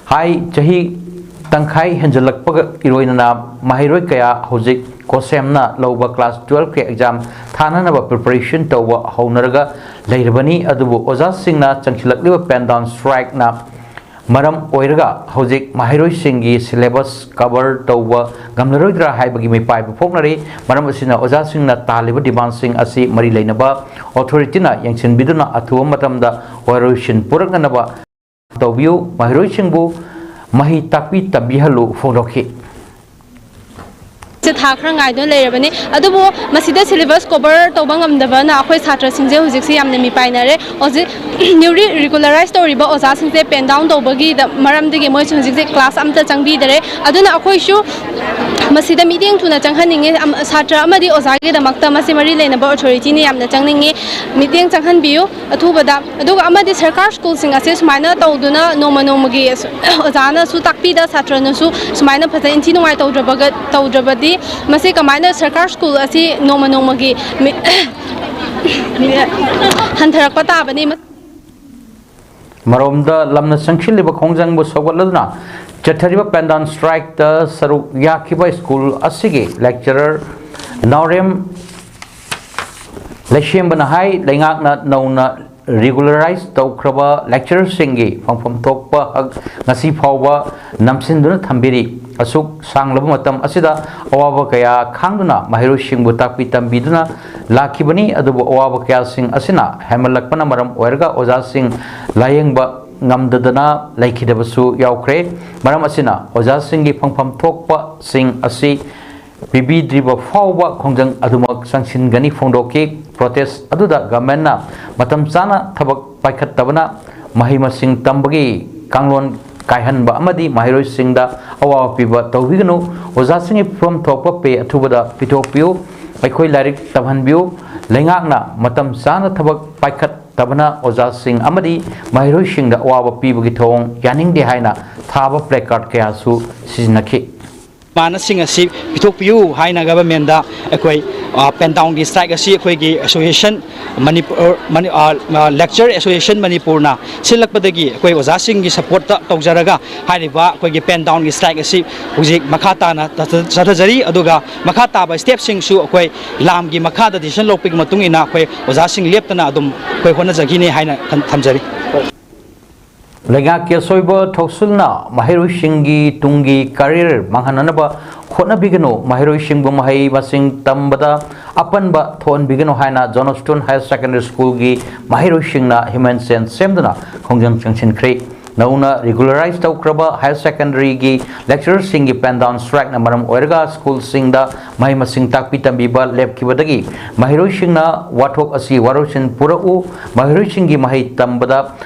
ꯍꯥꯏ, ꯆꯍꯤ ꯇꯪꯈꯥꯏ ꯍꯦꯟꯖꯜꯂꯛꯄꯒ ꯏꯔꯣꯏꯅꯅ ꯃꯍꯩꯔꯣꯏ ꯀꯌꯥ ꯍꯧꯖꯤꯛ ꯀꯣꯁꯦꯝꯅ ꯂꯧꯕ class twelve ꯀꯤ exam ꯊꯥꯅꯅꯕ preparation ꯇꯧꯕ ꯍꯧꯅꯔꯒ ꯂꯩꯔꯕꯅꯤ꯫ ꯑꯗꯨꯕꯨ ꯑꯣꯖꯥꯁꯤꯡꯅ ꯆꯪꯁꯤꯜꯂꯛꯂꯤꯕ pen down strike ꯅ ꯃꯔꯝ ꯑꯣꯏꯔꯒ ꯍꯧꯖꯤꯛ ꯃꯍꯩꯔꯣꯏꯁꯤꯡꯒꯤ syllabus cover ꯇꯧꯕ ꯉꯝꯂꯔꯣꯏꯗ꯭ꯔꯥ ꯍꯥꯏꯕꯒꯤ ꯃꯤꯄꯥꯏꯕ ꯐꯣꯡꯅꯔꯤ꯫ ꯃꯔꯝ ꯑꯁꯤꯅ ꯑꯣꯖꯥꯁꯤꯡꯅ ꯇꯥꯜꯂꯤꯕ demand ꯁꯤꯡ ꯑꯁꯤ ꯃꯔꯤ ꯂꯩꯅꯕ authority ꯅ ꯌꯦꯡꯁꯤꯟꯕꯤꯗꯨꯅ ꯑꯊꯨꯕ ꯃꯇꯝꯗ ꯋꯥꯔꯣꯏꯁꯤꯟ ꯄꯨꯔꯛꯅꯅꯕ ꯇꯧꯕꯤꯌꯨ, ꯃꯍꯩꯔꯣꯏꯁꯤꯡꯕꯨ ꯃꯍꯩ ꯇꯥꯛꯄꯤ ꯇꯝꯕꯤꯍꯜꯂꯨ ꯐꯣꯡꯗꯣꯛꯈꯤ꯫ ꯁꯦ ꯊꯥ ꯈꯔ ꯉꯥꯏꯗꯨꯅ ꯂꯩꯔꯕꯅꯤ꯫ ꯑꯗꯨꯕꯨ ꯃꯁꯤꯗ syllabus cover ꯇꯧꯕ ꯉꯝꯗꯕꯅ ꯑꯩꯈꯣꯏ ꯁꯥꯇ꯭ꯔꯁꯤꯡꯁꯦ ꯍꯧꯖꯤꯛꯁꯤ ꯌꯥꯝꯅ ꯃꯤꯄꯥꯏꯅꯔꯦ꯫ ꯍꯧꯖꯤꯛ newly regularized ꯇꯧꯔꯤꯕ ꯑꯣꯖꯥꯁꯤꯡꯁꯦ pen down ꯇꯧꯕꯒꯤ ꯃꯔꯝꯗꯒꯤ ꯃꯣꯏꯁꯨ ꯍꯧꯖꯤꯛꯁꯦ class ꯑꯝꯇ ꯆꯪꯕꯤꯗꯔꯦ꯫ ꯑꯗꯨꯅ ꯑꯩꯈꯣꯏꯁꯨ ꯃꯁꯤꯗ ꯃꯤꯠꯌꯦꯡ ꯊꯨꯅ ꯆꯪꯍꯟꯅꯤꯡꯉꯤ꯫ ꯑꯝ-, ꯁꯥꯇ꯭ꯔ ꯑꯃꯗꯤ ꯑꯣꯖꯥꯒꯤꯗꯃꯛꯇ ꯃꯁꯤ ꯃꯔꯤ ꯂꯩꯅꯕ authority ꯅ ꯌꯥꯝꯅ ꯆꯪꯅꯤꯡꯉꯤ꯫ ꯃꯤꯠꯌꯦꯡ ꯆꯪꯍꯟꯕꯤꯌꯨ ꯑꯊꯨꯕꯗ꯫ ꯑꯗꯨꯒ ꯑꯃꯗꯤ ꯁꯔꯀꯥꯔ school ꯁꯤꯡ ꯑꯁꯦ ꯁꯨꯃꯥꯏꯅ ꯇꯧꯗꯨꯅ ꯅꯣꯡꯃ ꯅꯣꯡꯃꯒꯤ ꯑꯁ-, ꯑꯣꯖꯥꯅꯁꯨ ꯇꯥꯛꯄꯤꯗ, ꯁꯥꯇ꯭ꯔꯅꯁꯨ ꯁꯨꯃꯥꯏꯅ ꯐꯖꯅ ꯏꯟꯊꯤ ꯅꯨꯡꯉꯥꯏ ꯇꯧꯗ꯭ꯔꯕꯒ-, ꯇꯧꯗ꯭ꯔꯕꯗꯤ ꯃꯁꯤ ꯀꯃꯥꯏꯅ ꯁꯔꯀꯥꯔ school ꯑꯁꯤ ꯅꯣꯡꯃ ꯅꯣꯡꯃꯒꯤ ꯃꯤ-, ꯍꯟꯊꯔꯛꯄ ꯇꯥꯕꯅꯤ꯫ ꯃꯔꯣꯝꯗ ꯂꯝꯅ ꯆꯪꯁꯤꯜꯂꯤꯕ ꯈꯣꯡꯖꯪꯕꯨ ꯁꯧꯒꯠꯂꯗꯨꯅ ꯆꯠꯊꯔꯤꯕ pen down strike ꯇ ꯁꯔꯨꯛ ꯌꯥꯈꯤꯕ school ꯑꯁꯤꯒꯤ lecturer ꯅꯥꯎꯔꯦꯝ ꯂꯩꯁꯦꯝꯕꯅ ꯍꯥꯏ, ꯂꯩꯉꯥꯛꯅ ꯅꯧꯅ regularize ꯇꯧꯈ꯭ꯔꯕ lecturer ꯁꯤꯡꯒꯤ ꯐꯪꯐꯝ ꯊꯣꯛꯄ ꯍꯛ ꯉꯁꯤ ꯐꯥꯎꯕ ꯅꯝꯁꯤꯟꯗꯨꯅ ꯊꯝꯕꯤꯔꯤ꯫ ꯑꯁꯨꯛ ꯁꯥꯡꯂꯕ ꯃꯇꯝ ꯑꯁꯤꯗ ꯑꯋꯥꯕ ꯀꯌꯥ ꯈꯥꯡꯗꯨꯅ ꯃꯍꯩꯔꯣꯏꯁꯤꯡꯕꯨ ꯇꯥꯛꯄꯤ ꯇꯝꯕꯤꯗꯨꯅ ꯂꯥꯛꯈꯤꯕꯅꯤ꯫ ꯑꯗꯨꯕꯨ ꯑꯋꯥꯕ ꯀꯌꯥꯁꯤꯡ ꯑꯁꯤꯅ ꯍꯦꯟꯃꯠꯂꯛꯄꯅ ꯃꯔꯝ ꯑꯣꯏꯔꯒ ꯑꯣꯖꯥꯁꯤꯡ ꯂꯥꯌꯦꯡꯕ ꯉꯝꯗꯗꯅ ꯂꯩꯈꯤꯗꯕꯁꯨ ꯌꯥꯎꯈ꯭ꯔꯦ꯫ ꯃꯔꯝ ꯑꯁꯤꯅ ꯑꯣꯖꯥꯁꯤꯡꯒꯤ ꯐꯪꯐꯝ ꯊꯣꯛꯄꯁꯤꯡ ꯑꯁꯤ ꯄꯤꯕꯤꯗ꯭ꯔꯤꯕ ꯐꯥꯎꯕ ꯈꯣꯡꯖꯪ ꯑꯗꯨꯃꯛ ꯆꯪꯁꯤꯟꯒꯅꯤ ꯐꯣꯡꯗꯣꯛꯈꯤ꯫ Protest ꯑꯗꯨꯗ government ꯅ ꯃꯇꯝ ꯆꯥꯅ ꯊꯕꯛ ꯄꯥꯏꯈꯠꯇꯕꯅ ꯃꯍꯩ ꯃꯁꯤꯡ ꯇꯝꯕꯒꯤ ꯀꯥꯡꯂꯣꯟ ꯀꯥꯏꯍꯟꯕ ꯑꯃꯗꯤ ꯃꯍꯩꯔꯣꯏꯁꯤꯡꯗ ꯑꯋꯥꯕ ꯄꯤꯕ ꯇꯧꯕꯤꯒꯅꯨ꯫ ꯑꯣꯖꯥꯁꯤꯡꯒꯤ ꯐꯤꯕꯝ ꯊꯣꯛꯄ pay ꯑꯊꯨꯕꯗ ꯄꯤꯊꯣꯛꯄꯤꯌꯨ꯫ ꯑꯩꯈꯣꯏ ꯂꯥꯏꯔꯤꯛ ꯇꯝꯍꯟꯕꯤꯌꯨ꯫ ꯂꯩꯉꯥꯛꯅ ꯃꯇꯝ ꯆꯥꯅ ꯊꯕꯛ ꯄꯥꯏꯈꯠꯇꯕꯅ ꯑꯣꯖꯥꯁꯤꯡ ꯑꯃꯗꯤ ꯃꯍꯩꯔꯣꯏꯁꯤꯡꯗ ꯑꯋꯥꯕ ꯄꯤꯕꯒꯤ ꯊꯧꯑꯣꯡ ꯌꯥꯅꯤꯡꯗꯦ ꯍꯥꯏꯅ ꯊꯥꯕ placard ꯀꯌꯥꯁꯨ ꯁꯤꯖꯤꯟꯅꯈꯤ꯫ ꯃꯥꯅꯁꯤꯡ ꯑꯁꯤ ꯄꯤꯊꯣꯛꯄꯤꯌꯨ ꯍꯥꯏꯅ government ꯗ ꯑꯩꯈꯣꯏ, ꯑ, pen down ꯒꯤ strike ꯑꯁꯤ ꯑꯩꯈꯣꯏꯒꯤ association ꯃꯅꯤꯄꯨꯔ, ꯃꯅꯤ-, ꯑ, ꯑ, Lecturer Association ꯃꯅꯤꯄꯨꯔꯅ ꯁꯤꯜꯂꯛꯄꯗꯒꯤ ꯑꯩꯈꯣꯏ ꯑꯣꯖꯥꯁꯤꯡꯒꯤ support ꯇ ꯇꯧꯖꯔꯒ ꯍꯥꯏꯔꯤꯕ ꯑꯩꯈꯣꯏꯒꯤ pen down ꯒꯤ strike ꯑꯁꯤ ꯍꯧꯖꯤꯛ ꯃꯈꯥ ꯇꯥꯅ ꯆꯠꯊ-, ꯆꯠꯊꯖꯔꯤ꯫ ꯑꯗꯨꯒ ꯃꯈꯥ ꯇꯥꯕ step ꯁꯤꯡꯁꯨ ꯑꯩꯈꯣꯏ ꯂꯥꯝꯒꯤ ꯃꯈꯥꯗ decision ꯂꯧꯕꯒꯤ ꯃꯇꯨꯡ ꯏꯟꯅ ꯑꯩꯈꯣꯏ ꯑꯣꯖꯥꯁꯤꯡ ꯂꯦꯞꯇꯅ ꯑꯗꯨꯝ ꯑꯩꯈꯣꯏ ꯍꯣꯠꯅꯖꯈꯤꯅꯤ ꯍꯥꯏꯅ ꯈꯟ-, ꯊꯝꯖꯔꯤ꯫ ꯂꯩꯉꯥꯛꯀꯤ ꯑꯁꯣꯏꯕ ꯊꯧꯁꯤꯜꯅ ꯃꯍꯩꯔꯣꯏꯁꯤꯡꯒꯤ ꯇꯨꯡꯒꯤ career ꯃꯥꯡꯍꯟꯅꯅꯕ ꯍꯣꯠꯅꯕꯤꯒꯅꯨ, ꯃꯍꯩꯔꯣꯏꯁꯤꯡꯕꯨ ꯃꯍꯩ ꯃꯁꯤꯡ ꯇꯝꯕꯗ ꯑꯄꯟꯕ ꯊꯣꯛꯍꯟꯕꯤꯒꯅꯨ ꯍꯥꯏꯅ Johnston Higher Secondary School ꯒꯤ ꯃꯍꯩꯔꯣꯏꯁꯤꯡꯅ human chain ꯁꯦꯝꯗꯨꯅ ꯈꯣꯡꯖꯪ ꯆꯪꯁꯤꯟꯈ꯭ꯔꯦ꯫ ꯅꯧꯅ ꯔꯤꯒꯨꯂꯔꯥꯏꯖ ꯇꯧꯈ꯭ꯔꯕ ꯍꯥꯌꯔ ꯁꯦꯀꯦꯟꯗꯔꯤꯒꯤ ꯂꯦꯛꯆꯔꯔꯁꯤꯡꯒꯤ ꯄꯦꯟ ꯗꯥꯎꯟ ꯁ꯭ꯇ꯭ꯔꯥꯏꯛꯅ ꯃꯔꯝ ꯑꯣꯏꯔꯒ ꯁ꯭ꯀꯨꯜꯁꯤꯡꯗ ꯃꯍꯩ ꯃꯁꯤꯡ ꯇꯥꯛꯄꯤ ꯇꯝꯕꯤꯕ ꯂꯦꯞꯈꯤꯕꯗꯒꯤ ꯃꯍꯩꯔꯣꯏꯁꯤꯡꯅ ꯋꯥꯊꯣꯛ ꯑꯁꯤ ꯋꯥꯔꯣꯏꯁꯤꯟ ꯄꯨꯔꯛꯎ, ꯃꯍꯩꯔꯣꯏꯁꯤꯡꯒꯤ ꯃꯍꯩ ꯇꯝꯕꯗ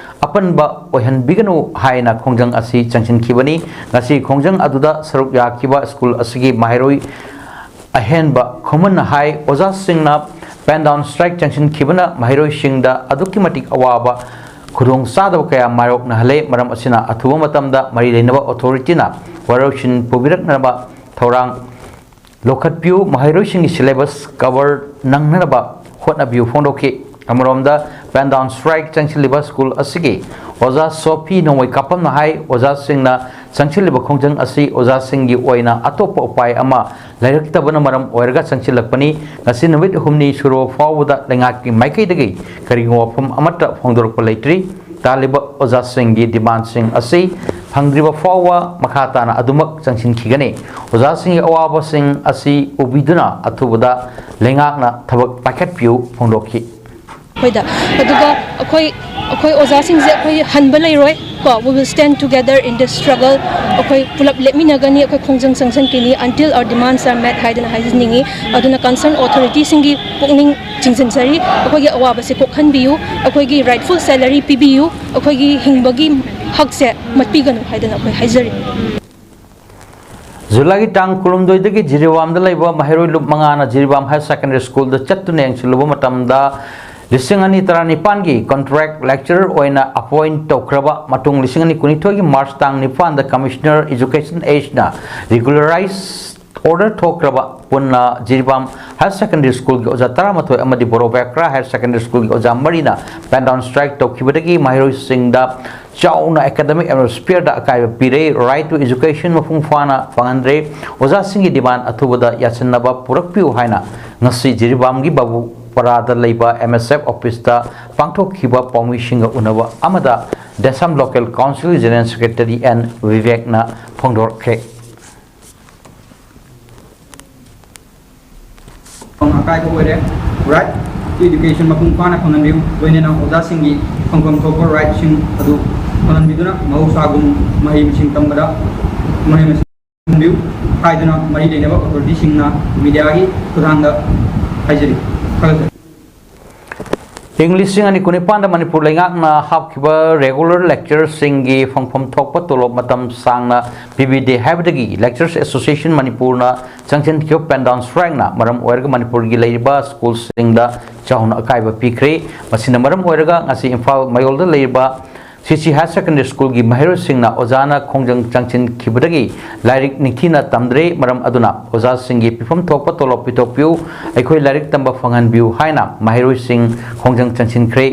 ꯑꯄꯟꯕ ꯑꯣꯏꯍꯟꯕꯤꯒꯅꯨ ꯍꯥꯏꯅ ꯈꯣꯡꯖꯪ ꯑꯁꯤ ꯆꯪꯁꯤꯟꯈꯤꯕꯅꯤ꯫ ꯉꯁꯤ ꯈꯣꯡꯖꯪ ꯑꯗꯨꯗ ꯁꯔꯨꯛ ꯌꯥꯈꯤꯕ ꯁ꯭ꯀꯨꯜ ꯑꯁꯤꯒꯤ ꯃꯍꯩꯔꯣꯏ ꯑꯍꯦꯟꯕ ꯈꯨꯃꯟꯅ ꯍꯥꯏ, ꯑꯣꯖꯥꯁꯤꯡꯅ ꯄꯦꯟ ꯗꯥꯎꯟ ꯁ꯭ꯇ꯭ꯔꯥꯏꯛ ꯆꯪꯁꯤꯟꯈꯤꯕꯅ ꯃꯍꯩꯔꯣꯏꯁꯤꯡꯗ ꯑꯗꯨꯛꯀꯤ ꯃꯇꯤꯛ ꯑꯋꯥꯕ ꯈꯨꯗꯣꯡ ꯆꯥꯗꯕ ꯀꯌꯥ ꯃꯥꯌꯣꯛꯅꯍꯜꯂꯦ꯫ ꯃꯔꯝ ꯑꯁꯤꯅ ꯑꯊꯨꯕ ꯃꯇꯝꯗ ꯃꯔꯤ ꯂꯩꯅꯕ ꯑꯣꯊꯣꯔꯤꯇꯤꯅ ꯋꯥꯔꯣꯏꯁꯤꯟ ꯄꯨꯕꯤꯔꯛꯅꯕ ꯊꯧꯔꯥꯡ ꯂꯧꯈꯠꯄꯤꯌꯨ꯫ ꯃꯍꯩꯔꯣꯏꯁꯤꯡꯒꯤ ꯁꯤꯂꯦꯕꯁ ꯀꯚꯔ ꯅꯪꯅꯅꯕ ꯍꯣꯠꯅꯕꯤꯌꯨ ꯐꯣꯡꯗꯣꯛꯈꯤ꯫ ꯑꯃꯔꯣꯝꯗ ꯄꯦꯟ ꯗꯥꯎꯟ ꯁ꯭ꯇ꯭ꯔꯥꯏꯛ ꯆꯪꯁꯤꯜꯂꯤꯕ ꯁ꯭ꯀꯨꯜ ꯑꯁꯤꯒꯤ ꯑꯣꯖꯥ ꯁꯣꯐꯤ ꯅꯣꯡꯃꯩ ꯀꯥꯞꯄꯝꯅ ꯍꯥꯏ, ꯑꯣꯖꯥꯁꯤꯡꯅ ꯆꯪꯁꯤꯜꯂꯤꯕ ꯈꯣꯡꯖꯪ ꯑꯁꯤ ꯑꯣꯖꯥꯁꯤꯡꯒꯤ ꯑꯣꯏꯅ ꯑꯇꯣꯞꯄ ꯎꯄꯥꯏ ꯑꯃ ꯂꯩꯔꯛꯇꯕꯅ ꯃꯔꯝ ꯑꯣꯏꯔꯒ ꯆꯪꯁꯤꯜꯂꯛꯄꯅꯤ꯫ ꯉꯁꯤ ꯅꯨꯃꯤꯠ ꯍꯨꯝꯅꯤ ꯁꯨꯔꯕ ꯐꯥꯎꯕꯗ ꯂꯩꯉꯥꯛꯀꯤ ꯃꯥꯏꯀꯩꯗꯒꯤ ꯀꯔꯤꯒꯨꯝꯕ ꯋꯥꯐꯝ ꯑꯃꯠꯇ ꯐꯣꯡꯗꯣꯔꯛꯄ ꯂꯩꯇ꯭ꯔꯤ꯫ ꯇꯥꯜꯂꯤꯕ ꯑꯣꯖꯥꯁꯤꯡꯒꯤ ꯗꯤꯃꯥꯟꯁꯤꯡ ꯑꯁꯤ ꯐꯪꯗ꯭ꯔꯤꯕ ꯐꯥꯎꯕ ꯃꯈꯥ ꯇꯥꯅ ꯑꯗꯨꯃꯛ ꯆꯪꯁꯤꯟꯈꯤꯒꯅꯤ꯫ ꯑꯣꯖꯥꯁꯤꯡꯒꯤ ꯑꯋꯥꯕꯁꯤꯡ ꯑꯁꯤ ꯎꯕꯤꯗꯨꯅ ꯑꯊꯨꯕꯗ ꯂꯩꯉꯥꯛꯅ ꯊꯕꯛ ꯄꯥꯏꯈꯠꯄꯤꯌꯨ ꯐꯣꯡꯗꯣꯛꯈꯤ꯫ ꯑꯩꯈꯣꯏꯗ ꯑꯗꯨꯒ ꯑꯩꯈꯣꯏ ꯑꯩꯈꯣꯏ ꯑꯣꯖꯥꯁꯤꯡꯁꯦ ꯑꯩꯈꯣꯏ ꯍꯟꯕ ꯂꯩꯔꯣꯏ ꯀꯣ, we will stand together in this struggle꯫ ꯑꯩꯈꯣꯏ ꯄꯨꯂꯞ ꯂꯦꯞꯃꯤꯟꯅꯒꯅꯤ, ꯑꯩꯈꯣꯏ ꯈꯣꯡꯖꯪ ꯆꯪꯁꯤꯟꯈꯤꯅꯤ until our demands are met ꯍꯥꯏꯗꯅ ꯍꯥꯏꯖꯅꯤꯡꯉꯤ꯫ ꯑꯗꯨꯅ ꯀꯟꯁꯔꯟ ꯑꯣꯊꯣꯔꯤꯇꯤꯁꯤꯡꯒꯤ ꯄꯨꯛꯅꯤꯡ ꯆꯤꯡꯁꯤꯟꯖꯔꯤ꯫ ꯑꯩꯈꯣꯏꯒꯤ ꯑꯋꯥꯕꯁꯦ ꯀꯣꯛꯍꯟꯕꯤꯌꯨ, ꯑꯩꯈꯣꯏꯒꯤ ꯔꯥꯏꯠꯐꯨꯜ ꯁꯦꯂꯔꯤ ꯄꯤꯕꯤꯌꯨ, ꯑꯩꯈꯣꯏꯒꯤ ꯍꯤꯡꯕꯒꯤ ꯍꯛꯁꯦ ꯃꯠꯄꯤꯒꯅꯨ ꯍꯥꯏꯗꯅ ꯑꯩꯈꯣꯏ ꯍꯥꯏꯖꯔꯤ꯫ ꯖꯨꯂꯥꯏꯒꯤ ꯇꯥꯡ ꯀꯨꯟꯍꯨꯝꯗꯣꯏꯗꯒꯤ ꯖꯤꯔꯤꯕꯥꯝꯗ ꯂꯩꯕ ꯃꯍꯩꯔꯣꯏ ꯂꯨꯞ ꯃꯉꯥꯅ ꯖꯤꯔꯤꯕꯥꯝ ꯍꯥꯌꯔ ꯁꯦꯀꯦꯟꯗꯔꯤ ꯁ꯭ꯀꯨꯜꯗ ꯆꯠꯇꯨꯅ ꯌꯦꯡꯁꯤꯜꯂꯨꯕ ꯃꯇꯝꯗ ꯂꯤꯁꯤꯡ ꯑꯅꯤ ꯇꯔꯥꯅꯤꯄꯥꯟꯒꯤ ꯀꯣꯟꯇ꯭ꯔꯦꯛ ꯂꯦꯛꯆꯔꯔ ꯑꯣꯏꯅ ꯑꯄꯣꯏꯟ ꯇꯧꯈ꯭ꯔꯕ ꯃꯇꯨꯡ ꯂꯤꯁꯤꯡ ꯑꯅꯤ ꯀꯨꯟꯅꯤꯊꯣꯏꯒꯤ ꯃꯥꯔꯆ ꯇꯥꯡ ꯅꯤꯄꯥꯟꯗ ꯀꯃꯤꯁꯅꯔ ꯏꯖꯨꯀꯦꯁꯟ ꯑꯦꯁꯅ ꯔꯤꯒꯨꯂꯔꯥꯏꯖ ꯑꯣꯔꯗꯔ ꯊꯣꯛꯈ꯭ꯔꯕ ꯄꯨꯟꯅ ꯖꯤꯔꯤꯕꯥꯝ ꯍꯥꯌꯔ ꯁꯦꯀꯦꯟꯗꯔꯤ ꯁ꯭ꯀꯨꯜꯒꯤ ꯑꯣꯖꯥ ꯇꯔꯥꯃꯥꯊꯣꯏ ꯑꯃꯗꯤ ꯕꯣꯔꯣꯕꯦꯀ꯭ꯔꯥ ꯍꯥꯌꯔ ꯁꯦꯀꯦꯟꯗꯔꯤ ꯁ꯭ꯀꯨꯜꯒꯤ ꯑꯣꯖꯥ ꯃꯔꯤꯅ ꯄꯦꯟ ꯗꯥꯎꯟ ꯁ꯭ꯇ꯭ꯔꯥꯏꯛ ꯇꯧꯈꯤꯕꯗꯒꯤ ꯃꯍꯩꯔꯣꯏꯁꯤꯡꯗ ꯆꯥꯎꯅ ꯑꯦꯀꯥꯗꯃꯤꯛ ꯑꯦꯠꯃꯣꯁꯐꯤꯌꯔꯗ ꯑꯀꯥꯏꯕ ꯄꯤꯔꯦ꯫ ꯔꯥꯏꯠ ꯇꯨ ꯏꯖꯨꯀꯦꯁꯟ ꯃꯄꯨꯡ ꯐꯥꯅ ꯐꯪꯍꯟꯗ꯭ꯔꯦ꯫ ꯑꯣꯖꯥꯁꯤꯡꯒꯤ ꯗꯤꯃꯥꯟ ꯑꯊꯨꯕꯗ ꯌꯥꯁꯤꯟꯅꯕ ꯄꯨꯔꯛꯄꯤꯌꯨ ꯍꯥꯏꯅ ꯉꯁꯤ ꯖꯤꯔꯤꯕꯥꯝꯒꯤ ꯕꯥꯕꯨꯄꯔꯥꯗ ꯂꯩꯕ ꯑꯦꯝ ꯑꯦꯁ ꯑꯦꯐ ꯑꯣꯐꯤꯁꯇ ꯄꯥꯡꯊꯣꯛꯈꯤꯕ ꯄꯥꯎꯃꯤꯁꯤꯡꯒ ꯎꯅꯕ ꯑꯃꯗ Desam local council general secretary N ꯕꯤꯕꯦꯛꯅ ꯐꯣꯡꯗꯣꯔꯛꯈ꯭ꯔꯦ꯫ ꯑꯀꯥꯏꯕ ꯑꯣꯏꯔꯦ꯫ ꯔꯥꯏꯠ ꯇꯨ ꯏꯗꯨꯀꯦꯁꯟ ꯃꯄꯨꯡ ꯐꯥꯅ ꯐꯪꯍꯟꯕꯤꯌꯨ, ꯂꯣꯏꯅꯅ ꯑꯣꯖꯥꯁꯤꯡꯒꯤ ꯐꯪꯐꯝ ꯊꯣꯛꯄ ꯔꯥꯏꯠꯁꯤꯡ ꯑꯗꯨ ꯐꯪꯍꯟꯕꯤꯗꯨꯅ ꯃꯍꯧꯁꯥꯒꯨꯝ ꯃꯍꯩ ꯃꯁꯤꯡ ꯇꯝꯕꯗ ꯃꯍꯩ ꯃꯁꯤꯡ ꯇꯝꯕꯤꯌꯨ ꯍꯥꯏꯗꯨꯅ ꯃꯔꯤ ꯂꯩꯅꯕ ꯑꯣꯊꯣꯔꯤꯇꯤꯁꯤꯡꯅ ꯃꯤꯗꯤꯌꯥꯒꯤ ꯈꯨꯠꯊꯥꯡꯗ ꯍꯥꯏꯖꯔꯤ꯫ ꯊꯥꯒꯠꯆꯔꯤ꯫ ꯏꯪ ꯂꯤꯁꯤꯡ ꯑꯅꯤ ꯀꯨꯟꯅꯤꯄꯥꯟꯗ ꯃꯅꯤꯄꯨꯔ ꯂꯩꯉꯥꯛꯅ ꯍꯥꯞꯈꯤꯕ ꯔꯦꯒꯨꯂꯔ ꯂꯦꯛꯆꯔꯁꯤꯡꯒꯤ ꯐꯪꯐꯝ ꯊꯣꯛꯄ ꯇꯣꯂꯣꯞ ꯃꯇꯝ ꯁꯥꯡꯅ ꯄꯤꯕꯤꯗꯦ ꯍꯥꯏꯕꯗꯒꯤ ꯂꯦꯛꯆꯔꯁ ꯑꯦꯁꯣꯁꯤꯌꯦꯁꯟ ꯃꯅꯤꯄꯨꯔꯅ ꯆꯪꯁꯤꯟꯈꯤꯕ ꯄꯦꯟ ꯗꯥꯎꯟ ꯁ꯭ꯇ꯭ꯔꯥꯏꯛꯅ ꯃꯔꯝ ꯑꯣꯏꯔꯒ ꯃꯅꯤꯄꯨꯔꯒꯤ ꯂꯩꯔꯤꯕ ꯁ꯭ꯀꯨꯜꯁꯤꯡꯗ ꯆꯥꯎꯅ ꯑꯀꯥꯏꯕ ꯄꯤꯈ꯭ꯔꯦ꯫ ꯃꯁꯤꯅ ꯃꯔꯝ ꯑꯣꯏꯔꯒ ꯉꯁꯤ ꯏꯝꯐꯥꯜ ꯃꯌꯣꯜꯗ ꯂꯩꯔꯤꯕ ꯁꯤ ꯁꯤ ꯍꯥꯌꯔ ꯁꯦꯀꯦꯟꯗꯔꯤ ꯁ꯭ꯀꯨꯜꯒꯤ ꯃꯍꯩꯔꯣꯏꯁꯤꯡꯅ ꯑꯣꯖꯥꯅ ꯈꯣꯡꯖꯪ ꯆꯪꯁꯤꯟꯈꯤꯕꯗꯒꯤ ꯂꯥꯏꯔꯤꯛ ꯅꯤꯡꯊꯤꯅ ꯇꯝꯗ꯭ꯔꯦ꯫ ꯃꯔꯝ ꯑꯗꯨꯅ ꯑꯣꯖꯥꯁꯤꯡꯒꯤ ꯄꯤꯐꯝ ꯊꯣꯛꯄ ꯇꯣꯂꯣꯞ ꯄꯤꯊꯣꯛꯄꯤꯌꯨ, ꯑꯩꯈꯣꯏ ꯂꯥꯏꯔꯤꯛ ꯇꯝꯕ ꯐꯪꯍꯟꯕꯤꯌꯨ ꯍꯥꯏꯅ ꯃꯍꯩꯔꯣꯏꯁꯤꯡ ꯈꯣꯡꯖꯪ ꯆꯪꯁꯤꯟꯈ꯭ꯔꯦ꯫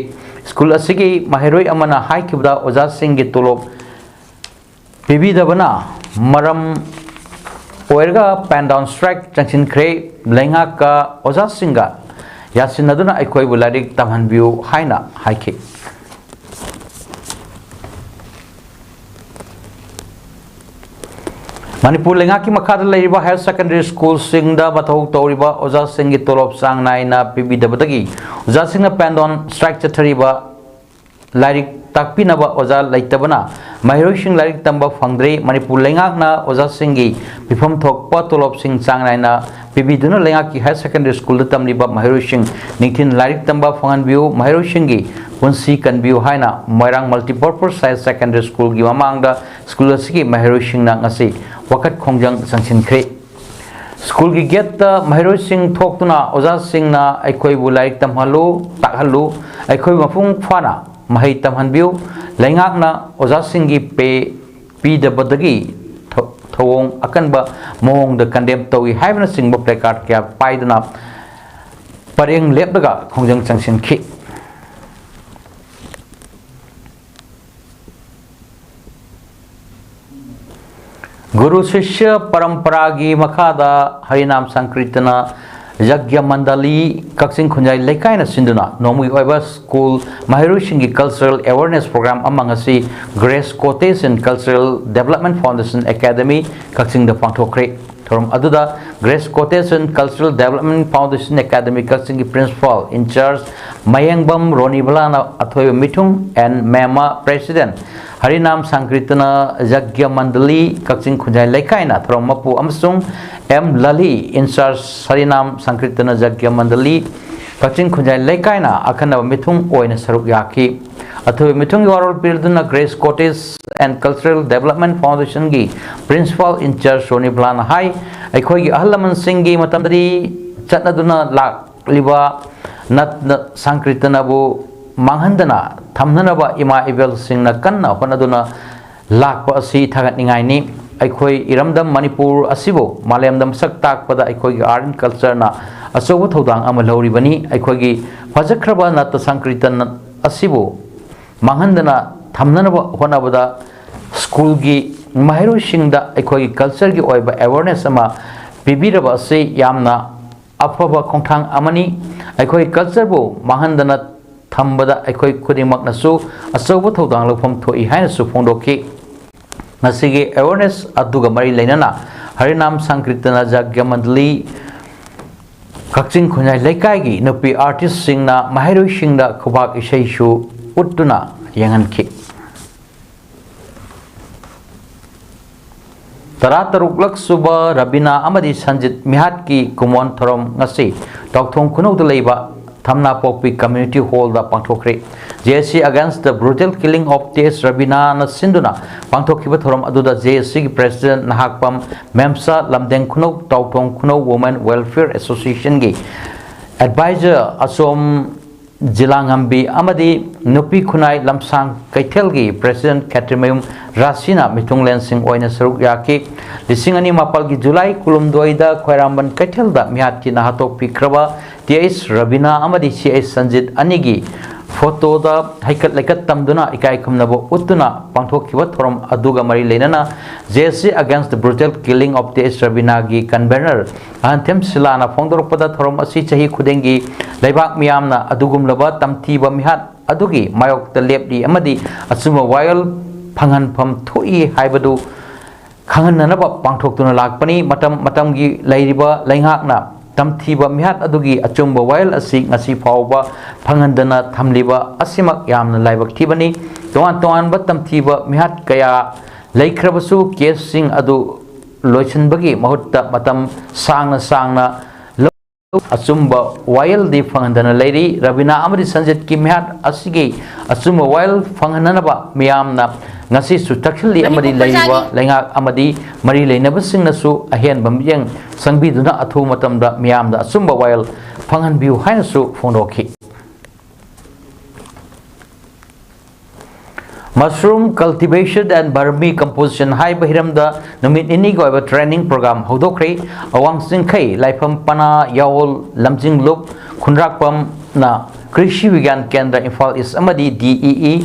ꯁ꯭ꯀꯨꯜ ꯑꯁꯤꯒꯤ ꯃꯍꯩꯔꯣꯏ ꯑꯃꯅ ꯍꯥꯏꯈꯤꯕꯗ, ꯑꯣꯖꯥꯁꯤꯡꯒꯤ ꯇꯣꯂꯣꯞ ꯄꯤꯕꯤꯗꯕꯅ ꯃꯔꯝ ꯑꯣꯏꯔꯒ ꯄꯦꯟ ꯗꯥꯎꯟ ꯁ꯭ꯇ꯭ꯔꯥꯏꯛ ꯆꯪꯁꯤꯟꯈ꯭ꯔꯦ꯫ ꯂꯩꯉꯥꯛꯀ ꯑꯣꯖꯥꯁꯤꯡꯒ ꯌꯥꯁꯤꯟꯅꯗꯨꯅ ꯑꯩꯈꯣꯏꯕꯨ ꯂꯥꯏꯔꯤꯛ ꯇꯝꯍꯟꯕꯤꯌꯨ ꯍꯥꯏꯅ ꯍꯥꯏꯈꯤ꯫ ꯃꯅꯤꯄꯨꯔ ꯂꯩꯉꯥꯛꯀꯤ ꯃꯈꯥꯗ ꯂꯩꯔꯤꯕ ꯍꯥꯌꯔ ꯁꯦꯀꯦꯟꯗꯔꯤ ꯁ꯭ꯀꯨꯜꯁꯤꯡꯗ ꯃꯊꯧ ꯇꯧꯔꯤꯕ ꯑꯣꯖꯥꯁꯤꯡꯒꯤ ꯇꯣꯂꯣꯞ ꯆꯥꯡ ꯅꯥꯏꯅ ꯄꯤꯕꯤꯗꯕꯗꯒꯤ ꯑꯣꯖꯥꯁꯤꯡꯅ ꯄꯦꯟ ꯗꯥꯎꯟ ꯁ꯭ꯇ꯭ꯔꯥꯏꯛ ꯆꯠꯊꯔꯤꯕ꯫ ꯂꯥꯏꯔꯤꯛ ꯇꯥꯛꯄꯤꯅꯕ ꯑꯣꯖꯥ ꯂꯩꯇꯕꯅ ꯃꯍꯩꯔꯣꯏꯁꯤꯡ ꯂꯥꯏꯔꯤꯛ ꯇꯝꯕ ꯐꯪꯗ꯭ꯔꯦ꯫ ꯃꯅꯤꯄꯨꯔ ꯂꯩꯉꯥꯛꯅ ꯑꯣꯖꯥꯁꯤꯡꯒꯤ ꯄꯤꯐꯝ ꯊꯣꯛꯄ ꯇꯣꯂꯣꯞꯁꯤꯡ ꯆꯥꯡ ꯅꯥꯏꯅ ꯄꯤꯕꯤꯗꯨꯅ ꯂꯩꯉꯥꯛꯀꯤ ꯍꯥꯌꯔ ꯁꯦꯀꯦꯟꯗꯔꯤ ꯁ꯭ꯀꯨꯜꯗ ꯇꯝꯂꯤꯕ ꯃꯍꯩꯔꯣꯏꯁꯤꯡ ꯅꯤꯡꯊꯤꯅ ꯂꯥꯏꯔꯤꯛ ꯇꯝꯕ ꯐꯪꯍꯟꯕꯤꯌꯨ, ꯃꯍꯩꯔꯣꯏꯁꯤꯡꯒꯤ ꯄꯨꯟꯁꯤ ꯀꯟꯕꯤꯌꯨ ꯍꯥꯏꯅ ꯃꯣꯏꯔꯥꯡ ꯃꯜꯇꯤꯄꯔꯄꯁ ꯍꯥꯌꯔ ꯁꯦꯀꯦꯟꯗꯔꯤ ꯁ꯭ꯀꯨꯜꯒꯤ ꯃꯃꯥꯡꯗ ꯁ꯭ꯀꯨꯜ ꯑꯁꯤꯒꯤ ꯃꯍꯩꯔꯣꯏꯁꯤꯡꯅ ꯉꯁꯤ ꯋꯥꯀꯠ ꯈꯣꯡꯖꯪ ꯆꯪꯁꯤꯟꯈ꯭ꯔꯦ꯫ ꯁ꯭ꯀꯨꯜꯒꯤ ꯒꯦꯠꯇ ꯃꯍꯩꯔꯣꯏꯁꯤꯡ ꯊꯣꯛꯇꯨꯅ ꯑꯣꯖꯥꯁꯤꯡꯅ ꯑꯩꯈꯣꯏꯕꯨ ꯂꯥꯏꯔꯤꯛ ꯇꯝꯍꯜꯂꯨ, ꯇꯥꯛꯍꯜꯂꯨ, ꯑꯩꯈꯣꯏꯕꯨ ꯃꯄꯨꯡ ꯐꯥꯅ ꯃꯍꯩ ꯇꯝꯍꯟꯕꯤꯌꯨ, ꯂꯩꯉꯥꯛꯅ ꯑꯣꯖꯥꯁꯤꯡꯒꯤ ꯄꯦ ꯄꯤꯗꯕꯗꯒꯤ ꯊ-, ꯊꯧꯑꯣꯡ ꯑꯀꯟꯕ ꯃꯑꯣꯡꯗ ꯀꯟꯗꯦꯝ ꯇꯧꯏ ꯍꯥꯏꯕꯅꯆꯤꯡꯕ ꯄ꯭ꯂꯦꯀꯥꯔꯗ ꯀꯌꯥ ꯄꯥꯏꯗꯨꯅ ꯄꯔꯦꯡ ꯂꯦꯞꯂꯒ ꯈꯣꯡꯖꯪ ꯆꯪꯁꯤꯟꯈꯤ꯫ ꯒꯨꯔꯨ ꯁꯤꯁ꯭ꯌ ꯄꯔꯝꯄꯔꯥꯒꯤ ꯃꯈꯥꯗ ꯍꯔꯤꯅꯥꯝ ꯁꯪꯀ꯭ꯔꯤꯇꯅ ꯌꯒ꯭ꯌ ꯃꯟꯗꯂꯤ ꯀꯛꯆꯤꯡ ꯈꯨꯟꯌꯥꯏ ꯂꯩꯀꯥꯏꯅ ꯁꯤꯟꯗꯨꯅ ꯅꯣꯡꯃꯒꯤ ꯑꯣꯏꯕ ꯁ꯭ꯀꯨꯜ ꯃꯍꯩꯔꯣꯏꯁꯤꯡꯒꯤ ꯀꯜꯆꯔꯦꯜ ꯑꯦꯋꯥꯔꯅꯦꯁ ꯄ꯭ꯔꯣꯒ꯭ꯔꯥꯝ ꯑꯃ ꯉꯁꯤ Grace cottage and cultural development foundation academy ꯀꯛꯆꯤꯡꯗ ꯄꯥꯡꯊꯣꯛꯈ꯭ꯔꯦ꯫ ꯊꯧꯔꯝ ꯑꯗꯨꯗ Grace cottage and cultural development foundation academy ꯀꯛꯆꯤꯡꯒꯤ ꯄ꯭ꯔꯤꯟꯁꯤꯄꯥꯜ ꯏꯟꯆꯥꯔꯖ ꯃꯌꯦꯡꯕꯝ ꯔꯣꯅꯤꯕꯂꯥꯅ ꯑꯊꯣꯏꯕ ꯃꯤꯊꯨꯡ, ꯑꯦꯟ ꯃꯦꯃꯥ, ꯄ꯭ꯔꯦꯁꯤꯗꯦꯟꯠ, ꯍꯔꯤꯅꯥꯝ ꯁꯪꯀ꯭ꯔꯤꯇꯅ ꯖꯒ꯭ꯌ ꯃꯟꯗꯂꯤ, ꯀꯛꯆꯤꯡ ꯈꯨꯟꯖꯥꯏ ꯂꯩꯀꯥꯏꯅ ꯊꯧꯔꯝ ꯃꯄꯨ, ꯑꯃꯁꯨꯡ ꯑꯦꯝ ꯂꯂꯤ, ꯏꯟꯆꯥꯔꯖ, ꯍꯔꯤꯅꯥꯝ ꯁꯪꯀ꯭ꯔꯤꯇꯅ ꯖꯒ꯭ꯌ ꯃꯟꯗꯂꯤ, ꯀꯛꯆꯤꯡ ꯈꯨꯟꯖꯥꯏ ꯂꯩꯀꯥꯏꯅ ꯑꯈꯟꯅꯕ ꯃꯤꯊꯨꯡ ꯑꯣꯏꯅ ꯁꯔꯨꯛ ꯌꯥꯈꯤ꯫ ꯑꯊꯣꯏꯕ ꯃꯤꯊꯨꯡꯒꯤ ꯋꯥꯔꯣꯜ ꯄꯤꯔꯗꯨꯅ grace cottage and cultural development ꯐꯥꯎꯟꯗꯦꯁꯟꯒꯤ ꯄ꯭ꯔꯤꯟꯁꯤꯄꯥꯜ ꯏꯟꯆꯥꯔꯖ ꯔꯣꯅꯤꯕꯂꯥꯅ ꯍꯥꯏ, ꯑꯩꯈꯣꯏꯒꯤ ꯑꯍꯜ ꯂꯃꯟꯁꯤꯡꯒꯤ ꯃꯇꯝꯗꯗꯤ ꯆꯠꯅꯗꯨꯅ ꯂꯥꯛꯂꯤꯕ ꯅꯠ ꯁꯪꯀ꯭ꯔꯤꯇꯅꯕꯨ ꯃꯥꯡꯍꯟꯗꯅ ꯊꯝꯅꯅꯕ ꯏꯃꯥ ꯏꯕꯦꯜꯁꯤꯡꯅ ꯀꯟꯅ ꯍꯣꯠꯅꯗꯨꯅ ꯂꯥꯛꯄ ꯑꯁꯤ ꯊꯥꯒꯠꯅꯤꯡꯉꯥꯏꯅꯤ꯫ ꯑꯩꯈꯣꯏ ꯏꯔꯝꯗꯝ ꯃꯅꯤꯄꯨꯔ ꯑꯁꯤꯕꯨ ꯃꯥꯂꯦꯝꯗ ꯃꯁꯛ ꯇꯥꯛꯄꯗ ꯑꯩꯈꯣꯏꯒꯤ ꯑꯥꯔꯠ ꯑꯦꯟ ꯀꯜꯆꯔꯅ ꯑꯆꯧꯕ ꯊꯧꯗꯥꯡ ꯑꯃ ꯂꯧꯔꯤꯕꯅꯤ꯫ ꯑꯩꯈꯣꯏꯒꯤ ꯐꯖꯈ꯭ꯔꯕ ꯅꯠꯇ ꯁꯪꯀ꯭ꯔꯤꯇꯟ ꯑꯁꯤꯕꯨ ꯃꯥꯡꯍꯟꯗꯅ ꯊꯝꯅꯅꯕ ꯍꯣꯠꯅꯕꯗ ꯁ꯭ꯀꯨꯜꯒꯤ ꯃꯍꯩꯔꯣꯏꯁꯤꯡꯗ ꯑꯩꯈꯣꯏꯒꯤ ꯀꯜꯆꯔꯒꯤ ꯑꯣꯏꯕ ꯑꯦꯋꯥꯔꯅꯦꯁ ꯑꯃ ꯄꯤꯕꯤꯔꯕ ꯑꯁꯤ ꯌꯥꯝꯅ ꯑꯐꯕ ꯈꯣꯡꯊꯥꯡ ꯑꯃꯅꯤ꯫ ꯑꯩꯈꯣꯏ ꯀꯜꯆꯔꯕꯨ ꯃꯥꯡꯍꯟꯗꯅ ꯊꯝꯕꯗ ꯑꯩꯈꯣꯏ ꯈꯨꯗꯤꯡꯃꯛꯅꯁꯨ ꯑꯆꯧꯕ ꯊꯧꯗꯥꯡ ꯂꯧꯐꯝ ꯊꯣꯛꯏ ꯍꯥꯏꯅꯁꯨ ꯐꯣꯡꯗꯣꯛꯈꯤ꯫ ꯉꯁꯤꯒꯤ ꯑꯦꯋꯥꯔꯅꯦꯁ ꯑꯗꯨꯒ ꯃꯔꯤ ꯂꯩꯅꯅ ꯍꯔꯤꯅꯥꯝ ꯁꯪꯀ꯭ꯔꯤꯇꯅ ꯖꯒ꯭ꯌ ꯃꯟꯗꯂꯤ ꯀꯛꯆꯤꯡ ꯈꯨꯟꯌꯥꯏ ꯂꯩꯀꯥꯏꯒꯤ ꯅꯨꯄꯤ ꯑꯥꯔꯇꯤꯁꯁꯤꯡꯅ ꯃꯍꯩꯔꯣꯏꯁꯤꯡꯗ ꯈꯨꯕꯥꯛ ꯏꯁꯩꯁꯨ ꯎꯠꯇꯨꯅ ꯌꯦꯡꯍꯟꯈꯤ꯫ ꯇꯔꯥꯇꯔꯨꯛꯂꯛ ꯁꯨꯕ ꯔꯕꯤꯅꯥ ꯑꯃꯗꯤ ꯁꯟꯖꯤꯠ ꯃꯤꯍꯥꯠꯀꯤ ꯀꯨꯃꯣꯟ ꯊꯧꯔꯝ ꯉꯁꯤ ꯇꯥꯎꯊꯣꯡ ꯈꯨꯅꯧꯗ ꯂꯩꯕ ꯊꯝꯅꯥꯄꯣꯛꯄꯤ ꯀꯝꯃ꯭ꯌꯨꯅꯤꯇꯤ ꯍꯣꯜꯗ ꯄꯥꯡꯊꯣꯛꯈ꯭ꯔꯤ꯫ J A C Against the Brutal Killing of T S ꯔꯕꯤꯅꯥꯅ ꯁꯤꯟꯗꯨꯅ ꯄꯥꯡꯊꯣꯛꯈꯤꯕ ꯊꯧꯔꯝ ꯑꯗꯨꯗ J A Cꯒꯤ president Nahakpam Memsa, Lamdeng Khunou Taothong Khunou women welfare ꯑꯦꯁꯣꯁꯤꯌꯦꯁꯟꯒꯤ ꯑꯦꯗꯚꯥꯏꯖꯔ ꯑꯆꯣꯝ ꯖꯤꯂꯥꯉꯝꯕꯤ ꯑꯃꯗꯤ ꯅꯨꯄꯤ ꯈꯨꯟꯅꯥꯏ ꯂꯝꯁꯥꯡ ꯀꯩꯊꯦꯜꯒꯤ ꯄ꯭ꯔꯦꯁꯤꯗꯦꯟꯠ ꯈꯦꯇ꯭ꯔꯤꯃꯌꯨꯝ ꯔꯥꯁꯤꯅ ꯃꯤꯊꯨꯡꯂꯦꯟꯁꯤꯡ ꯑꯣꯏꯅ ꯁꯔꯨꯛ ꯌꯥꯈꯤ꯫ ꯂꯤꯁꯤꯡ ꯑꯅꯤ ꯃꯥꯄꯜꯒꯤ ꯖꯨꯂꯥꯏ ꯀꯨꯟꯍꯨꯝꯗꯣꯏꯗ ꯈ꯭ꯋꯥꯏꯔꯥꯝꯕꯟ ꯀꯩꯊꯦꯜꯗ ꯃꯤꯍꯥꯠꯀꯤ ꯅꯥ ꯍꯥꯠꯇꯣꯛꯄꯤꯈ꯭ꯔꯕ ꯇꯤ ꯑꯩꯆ ꯔꯕꯤꯅꯥ ꯑꯃꯗꯤ ꯁꯤ ꯑꯩꯆ ꯁꯟꯖꯤꯠ ꯑꯅꯤꯒꯤ ꯐꯣꯇꯣꯗ ꯍꯩꯀꯠ ꯂꯩꯀꯠ ꯇꯝꯗꯨꯅ ꯏꯀꯥꯏ ꯈꯨꯝꯅꯕ ꯎꯠꯇꯨꯅ ꯄꯥꯡꯊꯣꯛꯈꯤꯕ ꯊꯧꯔꯝ ꯑꯗꯨꯒ ꯃꯔꯤ ꯂꯩꯅꯅ J A C Against the Brutal Killing of T S ꯔꯕꯤꯅꯥꯒꯤ ꯀꯟꯚꯦꯅꯔ ꯑꯍꯟꯊꯦꯝ ꯁꯤꯂꯥꯅ ꯐꯣꯡꯗꯣꯔꯛꯄꯗ, ꯊꯧꯔꯝ ꯑꯁꯤ ꯆꯍꯤ ꯈꯨꯗꯤꯡꯒꯤ ꯂꯩꯕꯥꯛ ꯃꯤꯌꯥꯝꯅ ꯑꯗꯨꯒꯨꯝꯂꯕ ꯇꯝꯊꯤꯕ ꯃꯤꯍꯥꯠ ꯑꯗꯨꯒꯤ ꯃꯥꯌꯣꯛꯇ ꯂꯦꯞꯂꯤ ꯑꯃꯗꯤ ꯑꯆꯨꯝꯕ ꯋꯥꯌꯦꯜ ꯐꯪꯍꯟꯐꯝ ꯊꯣꯛꯏ ꯍꯥꯏꯕꯗꯨ ꯈꯪꯍꯟꯅꯅꯕ ꯄꯥꯡꯊꯣꯛꯇꯨꯅ ꯂꯥꯛꯄꯅꯤ꯫ ꯃꯇꯝ ꯃꯇꯝꯒꯤ ꯂꯩꯔꯤꯕ ꯂꯩꯉꯥꯛꯅ ꯇꯝꯊꯤꯕ ꯃꯤꯍꯥꯠ ꯑꯗꯨꯒꯤ ꯑꯆꯨꯝꯕ ꯋꯥꯌꯦꯜ ꯑꯁꯤ ꯉꯁꯤ ꯐꯥꯎꯕ ꯐꯪꯍꯟꯗꯅ ꯊꯝꯂꯤꯕ ꯑꯁꯤꯃꯛ ꯌꯥꯝꯅ ꯂꯥꯏꯕꯛ ꯊꯤꯕꯅꯤ꯫ ꯇꯣꯉꯥꯟ ꯇꯣꯉꯥꯟꯕ ꯇꯝꯊꯤꯕ ꯃꯤꯍꯥꯠ ꯀꯌꯥ ꯂꯩꯈ꯭ꯔꯕꯁꯨ, ꯀꯦꯁꯁꯤꯡ ꯑꯗꯨ ꯂꯣꯏꯁꯤꯟꯕꯒꯤ ꯃꯍꯨꯠꯇ ꯃꯇꯝ ꯁꯥꯡꯅ ꯁꯥꯡꯅ ꯂꯧ-, ꯑꯆꯨꯝꯕ ꯋꯥꯌꯦꯜꯗꯤ ꯐꯪꯍꯟꯗꯅ ꯂꯩꯔꯤ꯫ ꯔꯕꯤꯅꯥ ꯑꯃꯗꯤ ꯁꯟꯖꯤꯠꯀꯤ ꯃꯤꯍꯥꯠ ꯑꯁꯤꯒꯤ ꯑꯆꯨꯝꯕ ꯋꯥꯌꯦꯜ ꯐꯪꯍꯟꯅꯅꯕ ꯃꯤꯌꯥꯝꯅ ꯉꯁꯤꯁꯨ ꯇꯛꯁꯤꯜꯂꯤ ꯑꯃꯗꯤ ꯃꯅꯤꯄꯨꯔ ꯂꯩꯔꯤꯕ ꯄ꯭ꯔꯖꯥꯒꯤ ꯂꯩꯉꯥꯛ ꯑꯃꯗꯤ ꯃꯔꯤ ꯂꯩꯅꯕꯁꯤꯡꯅꯁꯨ ꯑꯍꯦꯟꯕ ꯃꯤꯠꯌꯦꯡ ꯆꯪꯕꯤꯗꯨꯅ ꯑꯊꯨꯕ ꯃꯇꯝꯗ ꯃꯤꯌꯥꯝꯗ ꯑꯆꯨꯝꯕ ꯋꯥꯌꯦꯜ ꯐꯪꯍꯟꯕꯤꯌꯨ ꯍꯥꯏꯅꯁꯨ ꯐꯣꯡꯗꯣꯛꯈꯤ꯫ Mushroom cultivation and vermi composition ꯍꯥꯏꯕ ꯍꯤꯔꯝꯗ ꯅꯨꯃꯤꯠ ꯅꯤꯅꯤꯒꯤ ꯑꯣꯏꯕ training program ꯍꯧꯗꯣꯛꯈ꯭ꯔꯦ꯫ ꯑꯋꯥꯡ ꯆꯤꯡꯈꯩ ꯂꯥꯏꯐꯝ ꯄꯅꯥ ꯌꯥꯋꯣꯜ ꯂꯝꯖꯤꯡꯂꯨꯞ ꯈꯨꯟꯗ꯭ꯔꯥꯛꯄꯝꯅ ꯀ꯭ꯔꯤꯁꯤ ꯕꯤꯒ꯭ꯌꯥꯟ ꯀꯦꯟꯗ꯭ꯔ ꯏꯝꯐꯥꯜ ꯏꯁ ꯑꯃꯗꯤ ꯗꯤ ꯏ ꯏ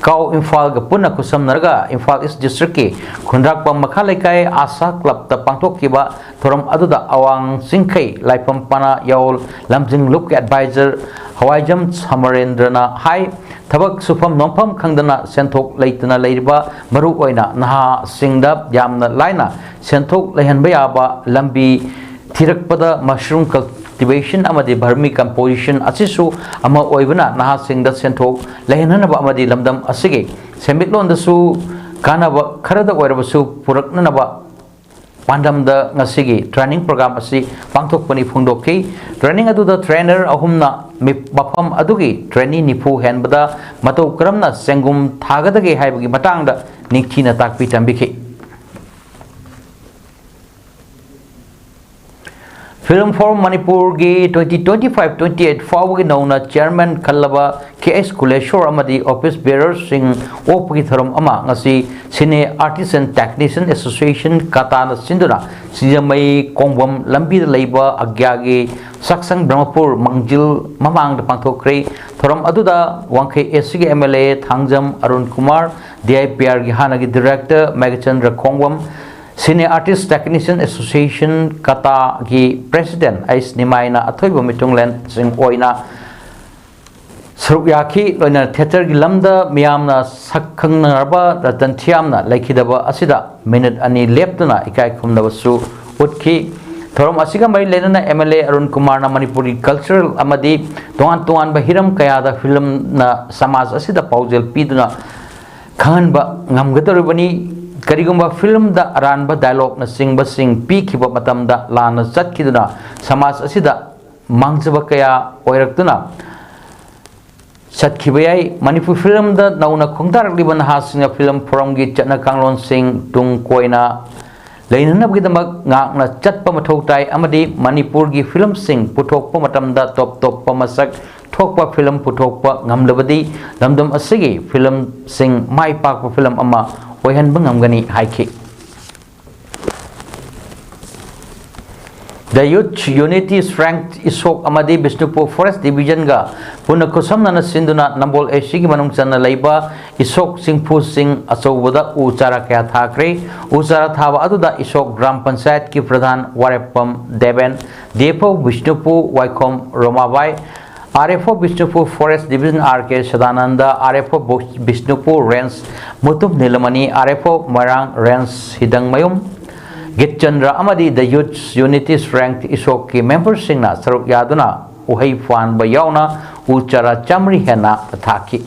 ꯀꯥꯎ ꯏꯝꯐꯥꯜꯒ ꯄꯨꯟꯅ ꯈꯨꯠꯁꯝꯅꯔꯒ ꯏꯝꯐꯥꯜ ꯏꯁ ꯗꯤꯁꯇ꯭ꯔꯤꯛꯀꯤ ꯈꯨꯟꯗ꯭ꯔꯥꯛꯄꯝ ꯃꯈꯥ ꯂꯩꯀꯥꯏ ꯑꯥꯁꯥ ꯀ꯭ꯂꯕꯇ ꯄꯥꯡꯊꯣꯛꯈꯤꯕ ꯊꯧꯔꯝ ꯑꯗꯨꯗ ꯑꯋꯥꯡ ꯆꯤꯡꯈꯩ ꯂꯥꯏꯐꯝ ꯄꯅꯥ ꯌꯥꯋꯣꯜ ꯂꯝꯖꯤꯡ ꯂꯨꯞꯀꯤ advisor ꯍꯋꯥꯏꯖꯝ ꯁꯃꯔꯦꯟꯗ꯭ꯔꯅ ꯍꯥꯏ, ꯊꯕꯛ ꯁꯨꯐꯝ ꯅꯣꯝꯐꯝ ꯈꯪꯗꯅ ꯁꯦꯟꯊꯣꯛ ꯂꯩꯇꯅ ꯂꯩꯔꯤꯕ ꯃꯔꯨꯑꯣꯏꯅ ꯅꯍꯥꯁꯤꯡꯗ ꯌꯥꯝꯅ ꯂꯥꯏꯅ ꯁꯦꯟꯊꯣꯛ ꯂꯩꯍꯟꯕ ꯌꯥꯕ ꯂꯝꯕꯤ ꯊꯤꯔꯛꯄꯗ mushroom cultivation ꯑꯃꯗꯤ vermi composition ꯑꯁꯤꯁꯨ ꯑꯃ ꯑꯣꯏꯕꯅ ꯅꯍꯥꯁꯤꯡꯗ ꯁꯦꯟꯊꯣꯛ ꯂꯩꯍꯟꯅꯅꯕ ꯑꯃꯗꯤ ꯂꯝꯗꯝ ꯑꯁꯤꯒꯤ ꯁꯦꯟꯃꯤꯠꯂꯣꯟꯗꯁꯨ ꯀꯥꯟꯅꯕ ꯈꯔꯗ ꯑꯣꯏꯔꯕꯁꯨ ꯄꯨꯔꯛꯅꯅꯕ ꯄꯥꯟꯗꯝꯗ ꯉꯁꯤꯒꯤ training program ꯑꯁꯤ ꯄꯥꯡꯊꯣꯛꯄꯅꯤ ꯐꯣꯡꯗꯣꯛꯈꯤ꯫ Training ꯑꯗꯨꯗ trainer ꯑꯍꯨꯝꯅ ꯃꯤ-, ꯃꯐꯝ ꯑꯗꯨꯒꯤ trainee ꯅꯤꯐꯨ ꯍꯦꯟꯕꯗ ꯃꯇꯧ ꯀꯔꯝꯅ ꯆꯦꯡꯒꯨꯝ ꯊꯥꯒꯗꯒꯦ ꯍꯥꯏꯕꯒꯤ ꯃꯇꯥꯡꯗ ꯅꯤꯡꯊꯤꯅ ꯇꯥꯛꯄꯤ ꯇꯝꯕꯤꯈꯤ꯫ Film for ꯃꯅꯤꯄꯨꯔꯒꯤ twenty twenty five twenty eight ꯐꯥꯎꯕꯒꯤ ꯅꯧꯅ chairman ꯈꯜꯂꯕ ꯀꯦ ꯑꯦꯁ ꯀꯨꯂꯦꯁꯣꯔ ꯑꯃꯗꯤ office bearerꯁꯤꯡ ꯑꯣꯛꯄꯒꯤ ꯊꯧꯔꯝ ꯑꯃ ꯉꯁꯤ Cine Artist and Technician Association ꯀꯇꯥꯅ ꯁꯤꯟꯗꯨꯅ ꯁꯤꯡꯖꯃꯩ ꯀꯣꯡꯕꯝ ꯂꯝꯕꯤꯗ ꯂꯩꯕ ꯑꯒ꯭ꯌꯥꯒꯤ ꯁꯛꯁꯪ ꯕ꯭ꯔꯍ꯭ꯃꯄꯨꯔ ꯃꯥꯡꯖꯤꯜ ꯃꯃꯥꯡꯗ ꯄꯥꯡꯊꯣꯛꯈ꯭ꯔꯦ꯫ ꯊꯧꯔꯝ ꯑꯗꯨꯗ ꯋꯥꯡꯈꯩ ꯑꯦꯁ ꯁꯤꯒꯤ M L A Thangjam Arun Kumar, D I P ꯑꯥꯔꯒꯤ ꯍꯥꯟꯅꯒꯤ director Meghachandra ꯈꯣꯡꯕꯝ, Cine Artist Technician Association ꯀꯇꯥꯒꯤ president ꯑꯩꯁ ꯅꯤꯃꯥꯏꯅ ꯑꯊꯣꯏꯕ ꯃꯤꯊꯨꯡꯂꯦꯟꯁꯤꯡ ꯑꯣꯏꯅ ꯁꯔꯨꯛ ꯌꯥꯈꯤ꯫ ꯂꯣꯏꯅꯅ theatreꯒꯤ ꯂꯝꯗ ꯃꯤꯌꯥꯝꯅ ꯁꯛ ꯈꯪꯅꯔꯕ ꯔꯇꯟ ꯊꯤꯌꯥꯝꯅ ꯂꯩꯈꯤꯗꯕ ꯑꯁꯤꯗ minute ꯑꯅꯤ ꯂꯦꯞꯇꯨꯅ ꯏꯀꯥꯏ ꯈꯨꯝꯅꯕꯁꯨ ꯎꯠꯈꯤ꯫ ꯊꯧꯔꯝ ꯑꯁꯤꯒ ꯃꯔꯤ ꯂꯩꯅꯅ ꯑꯦꯝ ꯑꯦꯜ ꯑꯦ ꯑꯔꯨꯟ ꯀꯨꯃꯥꯔꯅ ꯃꯅꯤꯄꯨꯔꯒꯤ ꯀꯜꯆꯔꯦꯜ ꯑꯃꯗꯤ ꯇꯣꯉꯥꯟ ꯇꯣꯉꯥꯟꯕ ꯍꯤꯔꯝ ꯀꯌꯥꯗ ꯐꯤꯂꯝꯅ ꯁꯃꯥꯖ ꯑꯁꯤꯗ ꯄꯥꯎꯖꯦꯜ ꯄꯤꯗꯨꯅ ꯈꯪꯍꯟꯕ ꯉꯝꯒꯗꯧꯔꯤꯕꯅꯤ꯫ ꯀꯔꯤꯒꯨꯝꯕ ꯐꯤꯂꯝꯗ ꯑꯔꯥꯟꯕ ꯗꯥꯏꯂꯣꯛꯅꯆꯤꯡꯕꯁꯤꯡ ꯄꯤꯈꯤꯕ ꯃꯇꯝꯗ ꯂꯥꯟꯅ ꯆꯠꯈꯤꯗꯨꯅ ꯁꯃꯥꯖ ꯑꯁꯤꯗ ꯃꯥꯡꯖꯕ ꯀꯌꯥ ꯑꯣꯏꯔꯛꯇꯨꯅ ꯆꯠꯈꯤꯕ ꯌꯥꯏ꯫ ꯃꯅꯤꯄꯨꯔ ꯐꯤꯂꯝꯗ ꯅꯧꯅ ꯈꯣꯡꯗꯥꯔꯛꯂꯤꯕ ꯅꯍꯥꯁꯤꯡꯅ ꯐꯤꯂꯝ ꯐꯣꯔꯝꯒꯤ ꯆꯠꯅ ꯀꯥꯡꯂꯣꯟꯁꯤꯡ ꯇꯨꯡ ꯀꯣꯏꯅ ꯂꯩꯅꯅꯕꯒꯤꯗꯃꯛ ꯉꯥꯛꯅ ꯆꯠꯄ ꯃꯊꯧ ꯇꯥꯏ ꯑꯃꯗꯤ ꯃꯅꯤꯄꯨꯔꯒꯤ ꯐꯤꯂꯝꯁꯤꯡ ꯄꯨꯊꯣꯛꯄ ꯃꯇꯝꯗ ꯇꯣꯞ ꯇꯣꯞꯄ ꯃꯁꯛ ꯊꯣꯛꯄ ꯐꯤꯂꯝ ꯄꯨꯊꯣꯛꯄ ꯉꯝꯂꯕꯗꯤ ꯂꯝꯗꯝ ꯑꯁꯤꯒꯤ ꯐꯤꯂꯝꯁꯤꯡ ꯃꯥꯏ ꯄꯥꯛꯄ ꯐꯤꯂꯝ ꯑꯃ ꯑꯣꯏꯍꯟꯕ ꯉꯝꯒꯅꯤ ꯍꯥꯏꯈꯤ꯫ The Youth Unity Strength ꯏꯁꯣꯛ ꯑꯃꯗꯤ ꯕꯤꯁꯅꯨꯄꯨꯔ ꯐꯣꯔꯦꯁ ꯗꯤꯕꯤꯖꯟꯒ ꯄꯨꯟꯅ ꯈꯨꯠꯁꯝꯅꯅ ꯁꯤꯟꯗꯨꯅ ꯅꯝꯕꯣꯜ ꯑꯦ ꯁꯤꯒꯤ ꯃꯅꯨꯡ ꯆꯟꯅ ꯂꯩꯕ ꯏꯁꯣꯛ ꯆꯤꯡꯐꯨꯁꯤꯡ ꯑꯆꯧꯕꯗ ꯎ ꯆꯥꯔꯥ ꯀꯌꯥ ꯊꯥꯈ꯭ꯔꯦ꯫ ꯎ ꯆꯥꯔꯥ ꯊꯥꯕ ꯑꯗꯨꯗ ꯏꯁꯣꯛ ꯒ꯭ꯔꯥꯝ ꯄꯟꯆꯥꯌꯠꯀꯤ ꯄ꯭ꯔꯙꯥꯟ ꯋꯥꯔꯦꯞꯄꯝ Deben, D F O Bishnupur ꯋꯥꯏꯈꯣꯝ ꯔꯣꯃꯥꯕꯥꯏ, R F O Bishnupur forest division R K Sadanand, R F O Bishnupur range Mutum Nilamani, R F O Moirang range ꯍꯤꯗꯪꯃꯌꯨꯝ ꯒꯤꯠꯆꯟꯗ꯭ꯔ ꯑꯃꯗꯤ The Youth Unity Strength ꯏꯁꯣꯛꯀꯤ ꯃꯦꯝꯕꯔꯁꯤꯡꯅ ꯁꯔꯨꯛ ꯌꯥꯗꯨꯅ ꯎꯍꯩ ꯐꯥꯟꯕ ꯌꯥꯎꯅ ꯎ ꯆꯥꯔꯥ ꯆꯥꯃꯔꯤ ꯍꯦꯟꯅ ꯊꯥꯈꯤ꯫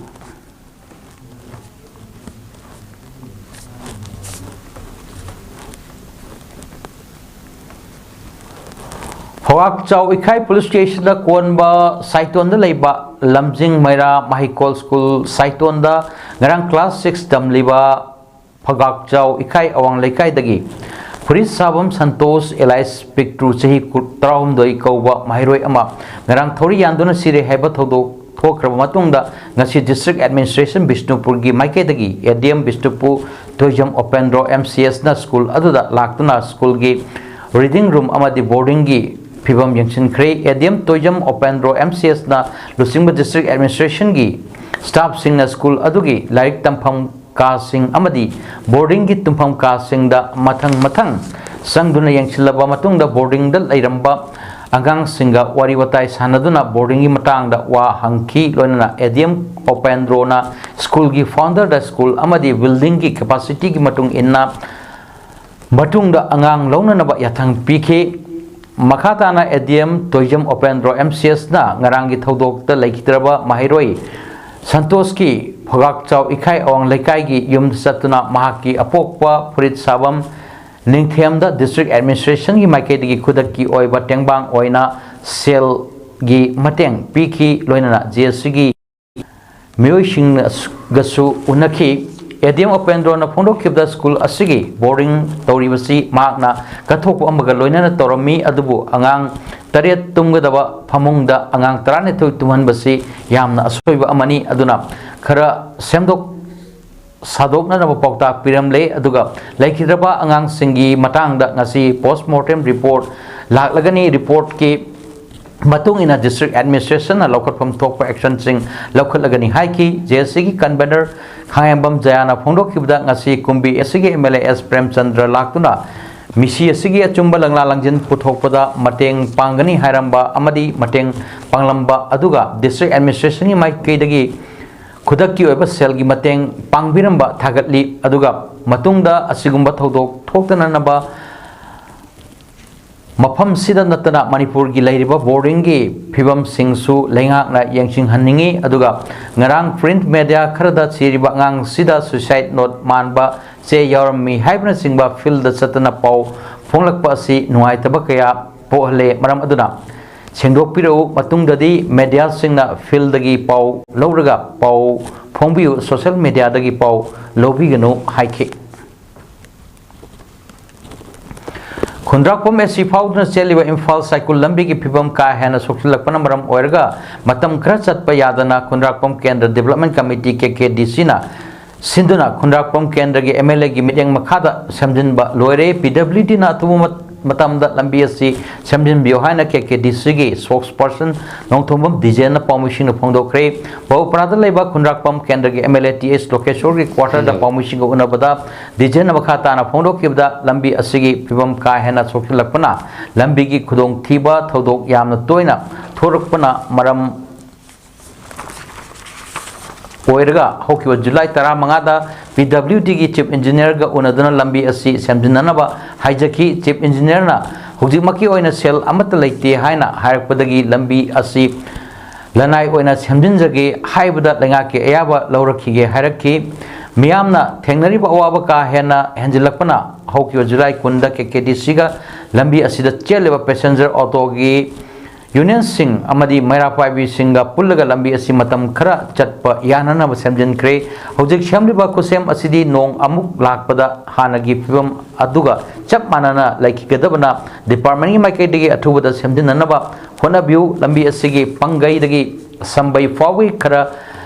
ꯐꯋꯥꯛꯆꯥꯎ ꯏꯈꯥꯏ ꯄꯨꯂꯤꯁ ꯁ꯭ꯇꯦꯁꯟꯗ ꯀꯣꯟꯕ ꯁꯥꯏꯇꯣꯟꯗ ꯂꯩꯕ ꯂꯝꯖꯤꯡ ꯃꯩꯔꯥ ꯃꯍꯩꯀꯣꯜ ꯁ꯭ꯀꯨꯜ ꯁꯥꯏꯇꯣꯟꯗ ꯉꯔꯥꯡ ꯀ꯭ꯂꯥꯁ ꯁꯤꯛꯁ ꯇꯝꯂꯤꯕ ꯐꯒꯥꯛꯆꯥꯎ ꯏꯈꯥꯏ ꯑꯋꯥꯡ ꯂꯩꯀꯥꯏꯗꯒꯤ ꯐꯨꯔꯤꯠ ꯁꯥꯕꯝ ꯁꯟꯇꯣꯁ ꯑꯦꯂꯥꯏꯁ ꯄꯤꯛꯇ꯭ꯔꯨ ꯆꯍꯤ ꯀꯨ-, ꯇꯔꯥꯍꯨꯝꯗꯣꯏ ꯀꯧꯕ ꯃꯍꯩꯔꯣꯏ ꯑꯃ ꯉꯔꯥꯡ ꯊꯧꯔꯤ ꯌꯥꯟꯗꯨꯅ ꯁꯤꯔꯦ ꯍꯥꯏꯕ ꯊꯧꯗꯣꯛ ꯊꯣꯛꯈ꯭ꯔꯕ ꯃꯇꯨꯡꯗ ꯉꯁꯤ ꯗꯤꯁꯇ꯭ꯔꯤꯛ ꯑꯦꯗꯃꯤꯅꯤꯁꯇ꯭ꯔꯦꯁꯟ ꯕꯤꯁꯅꯨꯄꯨꯔꯒꯤ ꯃꯥꯏꯀꯩꯗꯒꯤ A D M Bishnupur Toijam Opendro M C ꯑꯦꯁꯅ ꯁ꯭ꯀꯨꯜ ꯑꯗꯨꯗ ꯂꯥꯛꯇꯨꯅ ꯁ꯭ꯀꯨꯜꯒꯤ ꯔꯤꯗꯤꯡ ꯔꯨꯝ ꯑꯃꯗꯤ ꯕꯣꯔꯗꯤꯡꯒꯤ ꯐꯤꯕꯝ ꯌꯦꯡꯁꯤꯟꯈ꯭ꯔꯦ꯫ ꯑꯦ D M Toijam Opendro M C ꯑꯦꯁꯅ ꯂꯨꯆꯤꯡꯕ ꯗꯤꯁꯇ꯭ꯔꯤꯛ ꯑꯦꯗꯃꯤꯅꯤꯁꯇ꯭ꯔꯦꯁꯟꯒꯤ ꯁ꯭ꯇꯥꯐꯁꯤꯡꯅ ꯁ꯭ꯀꯨꯜ ꯑꯗꯨꯒꯤ ꯂꯥꯏꯔꯤꯛ ꯇꯝꯐꯝ ꯀꯥꯁꯤꯡ ꯑꯃꯗꯤ ꯕꯣꯔꯗꯤꯡꯒꯤ ꯇꯨꯝꯐꯝ ꯀꯥꯁꯤꯡꯗ ꯃꯊꯪ ꯃꯊꯪ ꯆꯪꯗꯨꯅ ꯌꯦꯡꯁꯤꯜꯂꯕ ꯃꯇꯨꯡꯗ ꯕꯣꯔꯗꯤꯡꯗ ꯂꯩꯔꯝꯕ ꯑꯉꯥꯡꯁꯤꯡꯒ ꯋꯥꯔꯤ ꯋꯥꯇꯥꯏ ꯁꯥꯟꯅꯗꯨꯅ ꯕꯣꯔꯗꯤꯡꯒꯤ ꯃꯇꯥꯡꯗ ꯋꯥ ꯍꯪꯈꯤ꯫ ꯂꯣꯏꯅꯅ ꯑꯦ ꯗꯤ ꯑꯦꯝ ꯑꯣꯄꯦꯟꯗ꯭ꯔꯣꯅ ꯁ꯭ꯀꯨꯜꯒꯤ ꯐꯥꯎꯟꯗꯔꯗ ꯁ꯭ꯀꯨꯜ ꯑꯃꯗꯤ ꯕꯤꯜꯗꯤꯡꯒꯤ ꯀꯦꯄꯥꯁꯤꯇꯤꯒꯤ ꯃꯇꯨꯡ ꯏꯟꯅ ꯃꯇꯨꯡꯗ ꯑꯉꯥꯡ ꯂꯧꯅꯅꯕ ꯌꯥꯊꯪ ꯄꯤꯈꯤ꯫ ꯃꯈꯥ ꯇꯥꯅ ꯑꯦ D M Toijam ꯎꯄꯦꯟꯗ꯭ꯔꯣ M C ꯑꯦꯁꯅ ꯉꯔꯥꯡꯒꯤ ꯊꯧꯗꯣꯛꯇ ꯂꯩꯈꯤꯗ꯭ꯔꯕ ꯃꯍꯩꯔꯣꯏ ꯁꯟꯇꯣꯁꯀꯤ ꯐꯒꯥꯛꯆꯥꯎ ꯏꯈꯥꯏ ꯑꯋꯥꯡ ꯂꯩꯀꯥꯏꯒꯤ ꯌꯨꯝꯗ ꯆꯠꯇꯨꯅ ꯃꯍꯥꯛꯀꯤ ꯑꯄꯣꯛꯄ ꯐꯨꯔꯤꯠ ꯁꯥꯐꯝ ꯅꯤꯡꯊꯦꯝꯗ ꯗꯤꯁꯇ꯭ꯔꯤꯛ ꯑꯦꯗꯃꯤꯅꯤꯁꯇ꯭ꯔꯦꯁꯟꯒꯤ ꯃꯥꯏꯀꯩꯗꯒꯤ ꯈꯨꯗꯛꯀꯤ ꯑꯣꯏꯕ ꯇꯦꯡꯕꯥꯡ ꯑꯣꯏꯅ ꯁꯦꯜꯒꯤ ꯃꯇꯦꯡ ꯄꯤꯈꯤ꯫ ꯂꯣꯏꯅꯅ ꯖꯤ ꯑꯦꯁ ꯁꯤꯒꯤ ꯃꯤꯑꯣꯏꯁꯤꯡꯒꯁꯨ ꯎꯅꯈꯤ꯫ ꯑꯦ ꯗꯤ ꯑꯦꯝ ꯎꯄꯦꯟꯗ꯭ꯔꯣꯅ ꯐꯣꯡꯗꯣꯛꯈꯤꯕꯗ, ꯁ꯭ꯀꯨꯜ ꯑꯁꯤꯒꯤ ꯕꯣꯔꯗꯤꯡ ꯇꯧꯔꯤꯕꯁꯤ ꯃꯍꯥꯛꯅ ꯀꯠꯊꯣꯛꯄ ꯑꯃꯒ ꯂꯣꯏꯅꯅ ꯇꯧꯔꯝꯃꯤ, ꯑꯗꯨꯕꯨ ꯑꯉꯥꯡ ꯇꯔꯦꯠ ꯇꯨꯝꯒꯗꯕ ꯐꯃꯨꯡꯗ ꯑꯉꯥꯡ ꯇꯔꯥꯅꯤꯊꯣꯏ ꯇꯨꯝꯍꯟꯕꯁꯤ ꯌꯥꯝꯅ ꯑꯁꯣꯏꯕ ꯑꯃꯅꯤ꯫ ꯑꯗꯨꯅ ꯈꯔ ꯁꯦꯝꯗꯣꯛ ꯁꯥꯗꯣꯛꯅꯅꯕ ꯄꯥꯎꯇꯥꯛ ꯄꯤꯔꯝꯂꯦ꯫ ꯑꯗꯨꯒ ꯂꯩꯈꯤꯗ꯭ꯔꯕ ꯑꯉꯥꯡꯁꯤꯡꯒꯤ ꯃꯇꯥꯡꯗ ꯉꯁꯤ ꯄꯣꯁꯃꯣꯔꯇꯦꯝ ꯔꯤꯄꯣꯔꯠ ꯂꯥꯛꯂꯒꯅꯤ꯫ ꯔꯤꯄꯣꯔꯠꯀꯤ ꯃꯇꯨꯡ ꯏꯟꯅ ꯗꯤꯁꯇ꯭ꯔꯤꯛ ꯑꯦꯗꯃꯤꯅꯤꯁꯇ꯭ꯔꯦꯁꯟꯅ ꯂꯧꯈꯠꯐꯝ ꯊꯣꯛꯄ ꯑꯦꯛꯁꯟꯁꯤꯡ ꯂꯧꯈꯠꯂꯒꯅꯤ ꯍꯥꯏꯈꯤ꯫ ꯖꯦ ꯑꯦꯁ ꯁꯤꯒꯤ ꯀꯟꯚꯦꯅꯔ ꯈꯥꯉꯦꯝꯕꯝ ꯖꯌꯥꯅ ꯐꯣꯡꯗꯣꯛꯈꯤꯕꯗ, ꯉꯁꯤ ꯀꯨꯝꯕꯤ ꯑꯁꯤꯒꯤ M L A S Premchandra ꯂꯥꯛꯇꯨꯅ ꯃꯤꯁꯤ ꯑꯁꯤꯒꯤ ꯑꯆꯨꯝꯕ ꯂꯪꯂꯥ ꯂꯪꯖꯤꯟ ꯄꯨꯊꯣꯛꯄꯗ ꯃꯇꯦꯡ ꯄꯥꯡꯒꯅꯤ ꯍꯥꯏꯔꯝꯕ ꯑꯃꯗꯤ ꯃꯇꯦꯡ ꯄꯥꯡꯂꯝꯕ, ꯑꯗꯨꯒ ꯗꯤꯁꯇ꯭ꯔꯤꯛ ꯑꯦꯗꯃꯤꯅꯤꯁꯇ꯭ꯔꯦꯁꯟꯒꯤ ꯃꯥꯏꯀꯩꯗꯒꯤ ꯈꯨꯗꯛꯀꯤ ꯑꯣꯏꯕ ꯁꯦꯜꯒꯤ ꯃꯇꯦꯡ ꯄꯥꯡꯕꯤꯔꯝꯕ ꯊꯥꯒꯠꯂꯤ꯫ ꯑꯗꯨꯒ ꯃꯇꯨꯡꯗ ꯑꯁꯤꯒꯨꯝꯕ ꯊꯧꯗꯣꯛ ꯊꯣꯛꯇꯅꯅꯕ ꯃꯐꯝꯁꯤꯗ ꯅꯠꯇꯅ ꯃꯅꯤꯄꯨꯔꯒꯤ ꯂꯩꯔꯤꯕ ꯕꯣꯔꯗꯤꯡꯒꯤ ꯐꯤꯕꯝꯁꯤꯡꯁꯨ ꯂꯩꯉꯥꯛꯅ ꯌꯦꯡꯁꯤꯟꯍꯟꯅꯤꯡꯏ꯫ ꯑꯗꯨꯒ ꯉꯔꯥꯡ ꯄ꯭ꯔꯤꯟꯠ ꯃꯦꯗꯤꯌꯥ ꯈꯔꯗ ꯁꯤꯔꯤꯕ ꯑꯉꯥꯡꯁꯤꯗ ꯁꯨꯏꯁꯥꯏꯠ ꯅꯣꯠ ꯃꯥꯟꯕ ꯆꯦ ꯌꯥꯎꯔꯝꯃꯤ ꯍꯥꯏꯕꯅꯆꯤꯡꯕ ꯐꯤꯜꯗ ꯆꯠꯇꯅ ꯄꯥꯎ ꯐꯣꯡꯂꯛꯄ ꯑꯁꯤ ꯅꯨꯡꯉꯥꯏꯇꯕ ꯀꯌꯥ ꯄꯣꯛꯍꯜꯂꯦ꯫ ꯃꯔꯝ ꯑꯗꯨꯅ ꯁꯦꯡꯗꯣꯛꯄꯤꯔꯛꯎ꯫ ꯃꯇꯨꯡꯗꯗꯤ ꯃꯦꯗꯤꯌꯥꯁꯤꯡꯅ ꯐꯤꯜꯗꯒꯤ ꯄꯥꯎ ꯂꯧꯔꯒ ꯄꯥꯎ ꯐꯣꯡꯕꯤꯌꯨ, ꯁꯣꯁꯤꯌꯦꯜ ꯃꯦꯗꯤꯌꯥꯗꯒꯤ ꯄꯥꯎ ꯂꯧꯕꯤꯒꯅꯨ ꯍꯥꯏꯈꯤ꯫ ꯈꯨꯟꯗ꯭ꯔꯥꯛꯄꯝ ꯑꯦ ꯁꯤ ꯐꯥꯎꯗꯨꯅ ꯆꯦꯜꯂꯤꯕ ꯏꯝꯐꯥꯜ ꯁꯥꯏꯀꯨꯜ ꯂꯝꯕꯤꯒꯤ ꯐꯤꯕꯝ ꯀꯥ ꯍꯦꯟꯅ ꯁꯣꯛꯆꯤꯜꯂꯛꯄꯅ ꯃꯔꯝ ꯑꯣꯏꯔꯒ ꯃꯇꯝ ꯈꯔ ꯆꯠꯄ ꯌꯥꯗꯅ ꯈꯨꯟꯗ꯭ꯔꯥꯛꯄꯝ ꯀꯦꯟꯗ꯭ꯔ ꯗꯤꯕꯂꯞꯃꯦꯟ ꯀꯃꯤꯇꯤ, ꯀꯦ ꯀꯦ ꯗꯤ ꯁꯤꯅ ꯁꯤꯟꯗꯨꯅ ꯈꯨꯟꯗ꯭ꯔꯥꯛꯄꯝ ꯀꯦꯟꯗ꯭ꯔꯒꯤ ꯑꯦꯝ ꯑꯦꯜ ꯑꯦꯒꯤ ꯃꯤꯠꯌꯦꯡ ꯃꯈꯥꯗ ꯁꯦꯝꯖꯤꯟꯕ ꯂꯣꯏꯔꯦ꯫ ꯄꯤ ꯗꯕ꯭ꯂꯤꯎ ꯗꯤꯅ ꯑꯊꯨꯕ ꯃꯠ-, ꯃꯇꯝꯗ ꯂꯝꯕꯤ ꯑꯁꯤ ꯁꯦꯝꯖꯤꯟꯕꯤꯌꯨ ꯍꯥꯏꯅ ꯀꯦ ꯀꯦ ꯗꯤ ꯁꯤꯒꯤ ꯁ꯭ꯄꯣꯛꯁꯄꯔꯁꯟ ꯅꯣꯡꯊꯣꯝꯕꯝ ꯗꯤꯖꯦꯟꯅ ꯄꯥꯎꯃꯤꯁꯤꯡꯗ ꯐꯣꯡꯗꯣꯛꯈ꯭ꯔꯦ꯫ ꯕꯍꯨꯄꯔꯥꯗ ꯂꯩꯕ ꯈꯨꯟꯗ꯭ꯔꯥꯛꯄꯝ ꯀꯦꯟꯗ꯭ꯔꯒꯤ M L A T H ꯂꯣꯀꯦꯁꯣꯔꯒꯤ ꯀ꯭ꯋꯥꯇꯔꯗ ꯄꯥꯎꯃꯤꯁꯤꯡꯒ ꯎꯅꯕꯗ ꯗꯤꯖꯦꯟꯅ ꯃꯈꯥ ꯇꯥꯅ ꯐꯣꯡꯗꯣꯛꯈꯤꯕꯗ, ꯂꯝꯕꯤ ꯑꯁꯤꯒꯤ ꯐꯤꯕꯝ ꯀꯥ ꯍꯦꯟꯅ ꯁꯣꯛꯆꯤꯜꯂꯛꯄꯅ ꯂꯝꯕꯤꯒꯤ ꯈꯨꯗꯣꯡꯊꯤꯕ ꯊꯧꯗꯣꯛ ꯌꯥꯝꯅ ꯇꯣꯏꯅ ꯊꯣꯔꯛꯄꯅ ꯃꯔꯝ ꯑꯣꯏꯔꯒ ꯍꯧꯈꯤꯕ ꯖꯨꯂꯥꯏ ꯇꯔꯥꯃꯉꯥꯗ ꯄꯤ ꯗꯕ꯭ꯂꯤꯎ ꯗꯤꯒꯤ ꯆꯤꯐ ꯏꯟꯖꯤꯅꯤꯌꯔꯒ ꯎꯅꯗꯨꯅ ꯂꯝꯕꯤ ꯑꯁꯤ ꯁꯦꯝꯖꯤꯟꯅꯅꯕ ꯍꯥꯏꯖꯈꯤ꯫ ꯆꯤꯐ ꯏꯟꯖꯤꯅꯤꯌꯔꯅ ꯍꯧꯖꯤꯛꯃꯛꯀꯤ ꯑꯣꯏꯅ ꯁꯦꯜ ꯑꯃꯠꯇ ꯂꯩꯇꯦ ꯍꯥꯏꯅ ꯍꯥꯏꯔꯛꯄꯗꯒꯤ ꯂꯝꯕꯤ ꯑꯁꯤ ꯂꯅꯥꯏ ꯑꯣꯏꯅ ꯁꯦꯝꯖꯤꯟꯖꯒꯦ ꯍꯥꯏꯕꯗ ꯂꯩꯉꯥꯛꯀꯤ ꯑꯌꯥꯕ ꯂꯧꯔꯛꯈꯤꯒꯦ ꯍꯥꯏꯔꯛꯈꯤ꯫ ꯃꯤꯌꯥꯝꯅ ꯊꯦꯡꯅꯔꯤꯕ ꯑꯋꯥꯕ ꯀꯥ ꯍꯦꯟꯅ ꯍꯦꯟꯖꯤꯜꯂꯛꯄꯅ ꯍꯧꯈꯤꯕ ꯖꯨꯂꯥꯏ ꯀꯨꯟꯗ ꯀꯦ ꯀꯦ ꯗꯤ ꯁꯤꯒ ꯂꯝꯕꯤ ꯑꯁꯤꯗ ꯆꯦꯜꯂꯤꯕ ꯄꯦꯁꯦꯟꯖꯔ ꯑꯣꯇꯣꯒꯤ ꯌꯨꯅꯤꯌꯟꯁꯤꯡ ꯑꯃꯗꯤ ꯃꯩꯔꯥ ꯄꯥꯏꯕꯤꯁꯤꯡꯒ ꯄꯨꯜꯂꯒ ꯂꯝꯕꯤ ꯑꯁꯤ ꯃꯇꯝ ꯈꯔ ꯆꯠꯄ ꯌꯥꯅꯅꯕ ꯁꯦꯝꯖꯤꯟꯈ꯭ꯔꯦ꯫ ꯍꯧꯖꯤꯛ ꯁꯦꯝꯂꯤꯕ ꯈꯨꯠꯁꯦꯝ ꯑꯁꯤꯗꯤ ꯅꯣꯡ ꯑꯃꯨꯛ ꯂꯥꯛꯄꯗ ꯍꯥꯟꯅꯒꯤ ꯐꯤꯕꯝ ꯑꯗꯨꯒ ꯆꯞ ꯃꯥꯟꯅꯅ ꯂꯩꯈꯤꯒꯗꯕꯅ ꯗꯤꯄꯥꯔꯠꯃꯦꯟꯒꯤ ꯃꯥꯏꯀꯩꯗꯒꯤ ꯑꯊꯨꯕꯗ ꯁꯦꯝꯖꯤꯟꯅꯅꯕ ꯍꯣꯠꯅꯕꯤꯌꯨ꯫ ꯂꯝꯕꯤ ꯑꯁꯤꯒꯤ ꯄꯪꯒꯩꯗꯒꯤ ꯁꯝꯕꯩ ꯐꯥꯎꯕꯒꯤ ꯈꯔ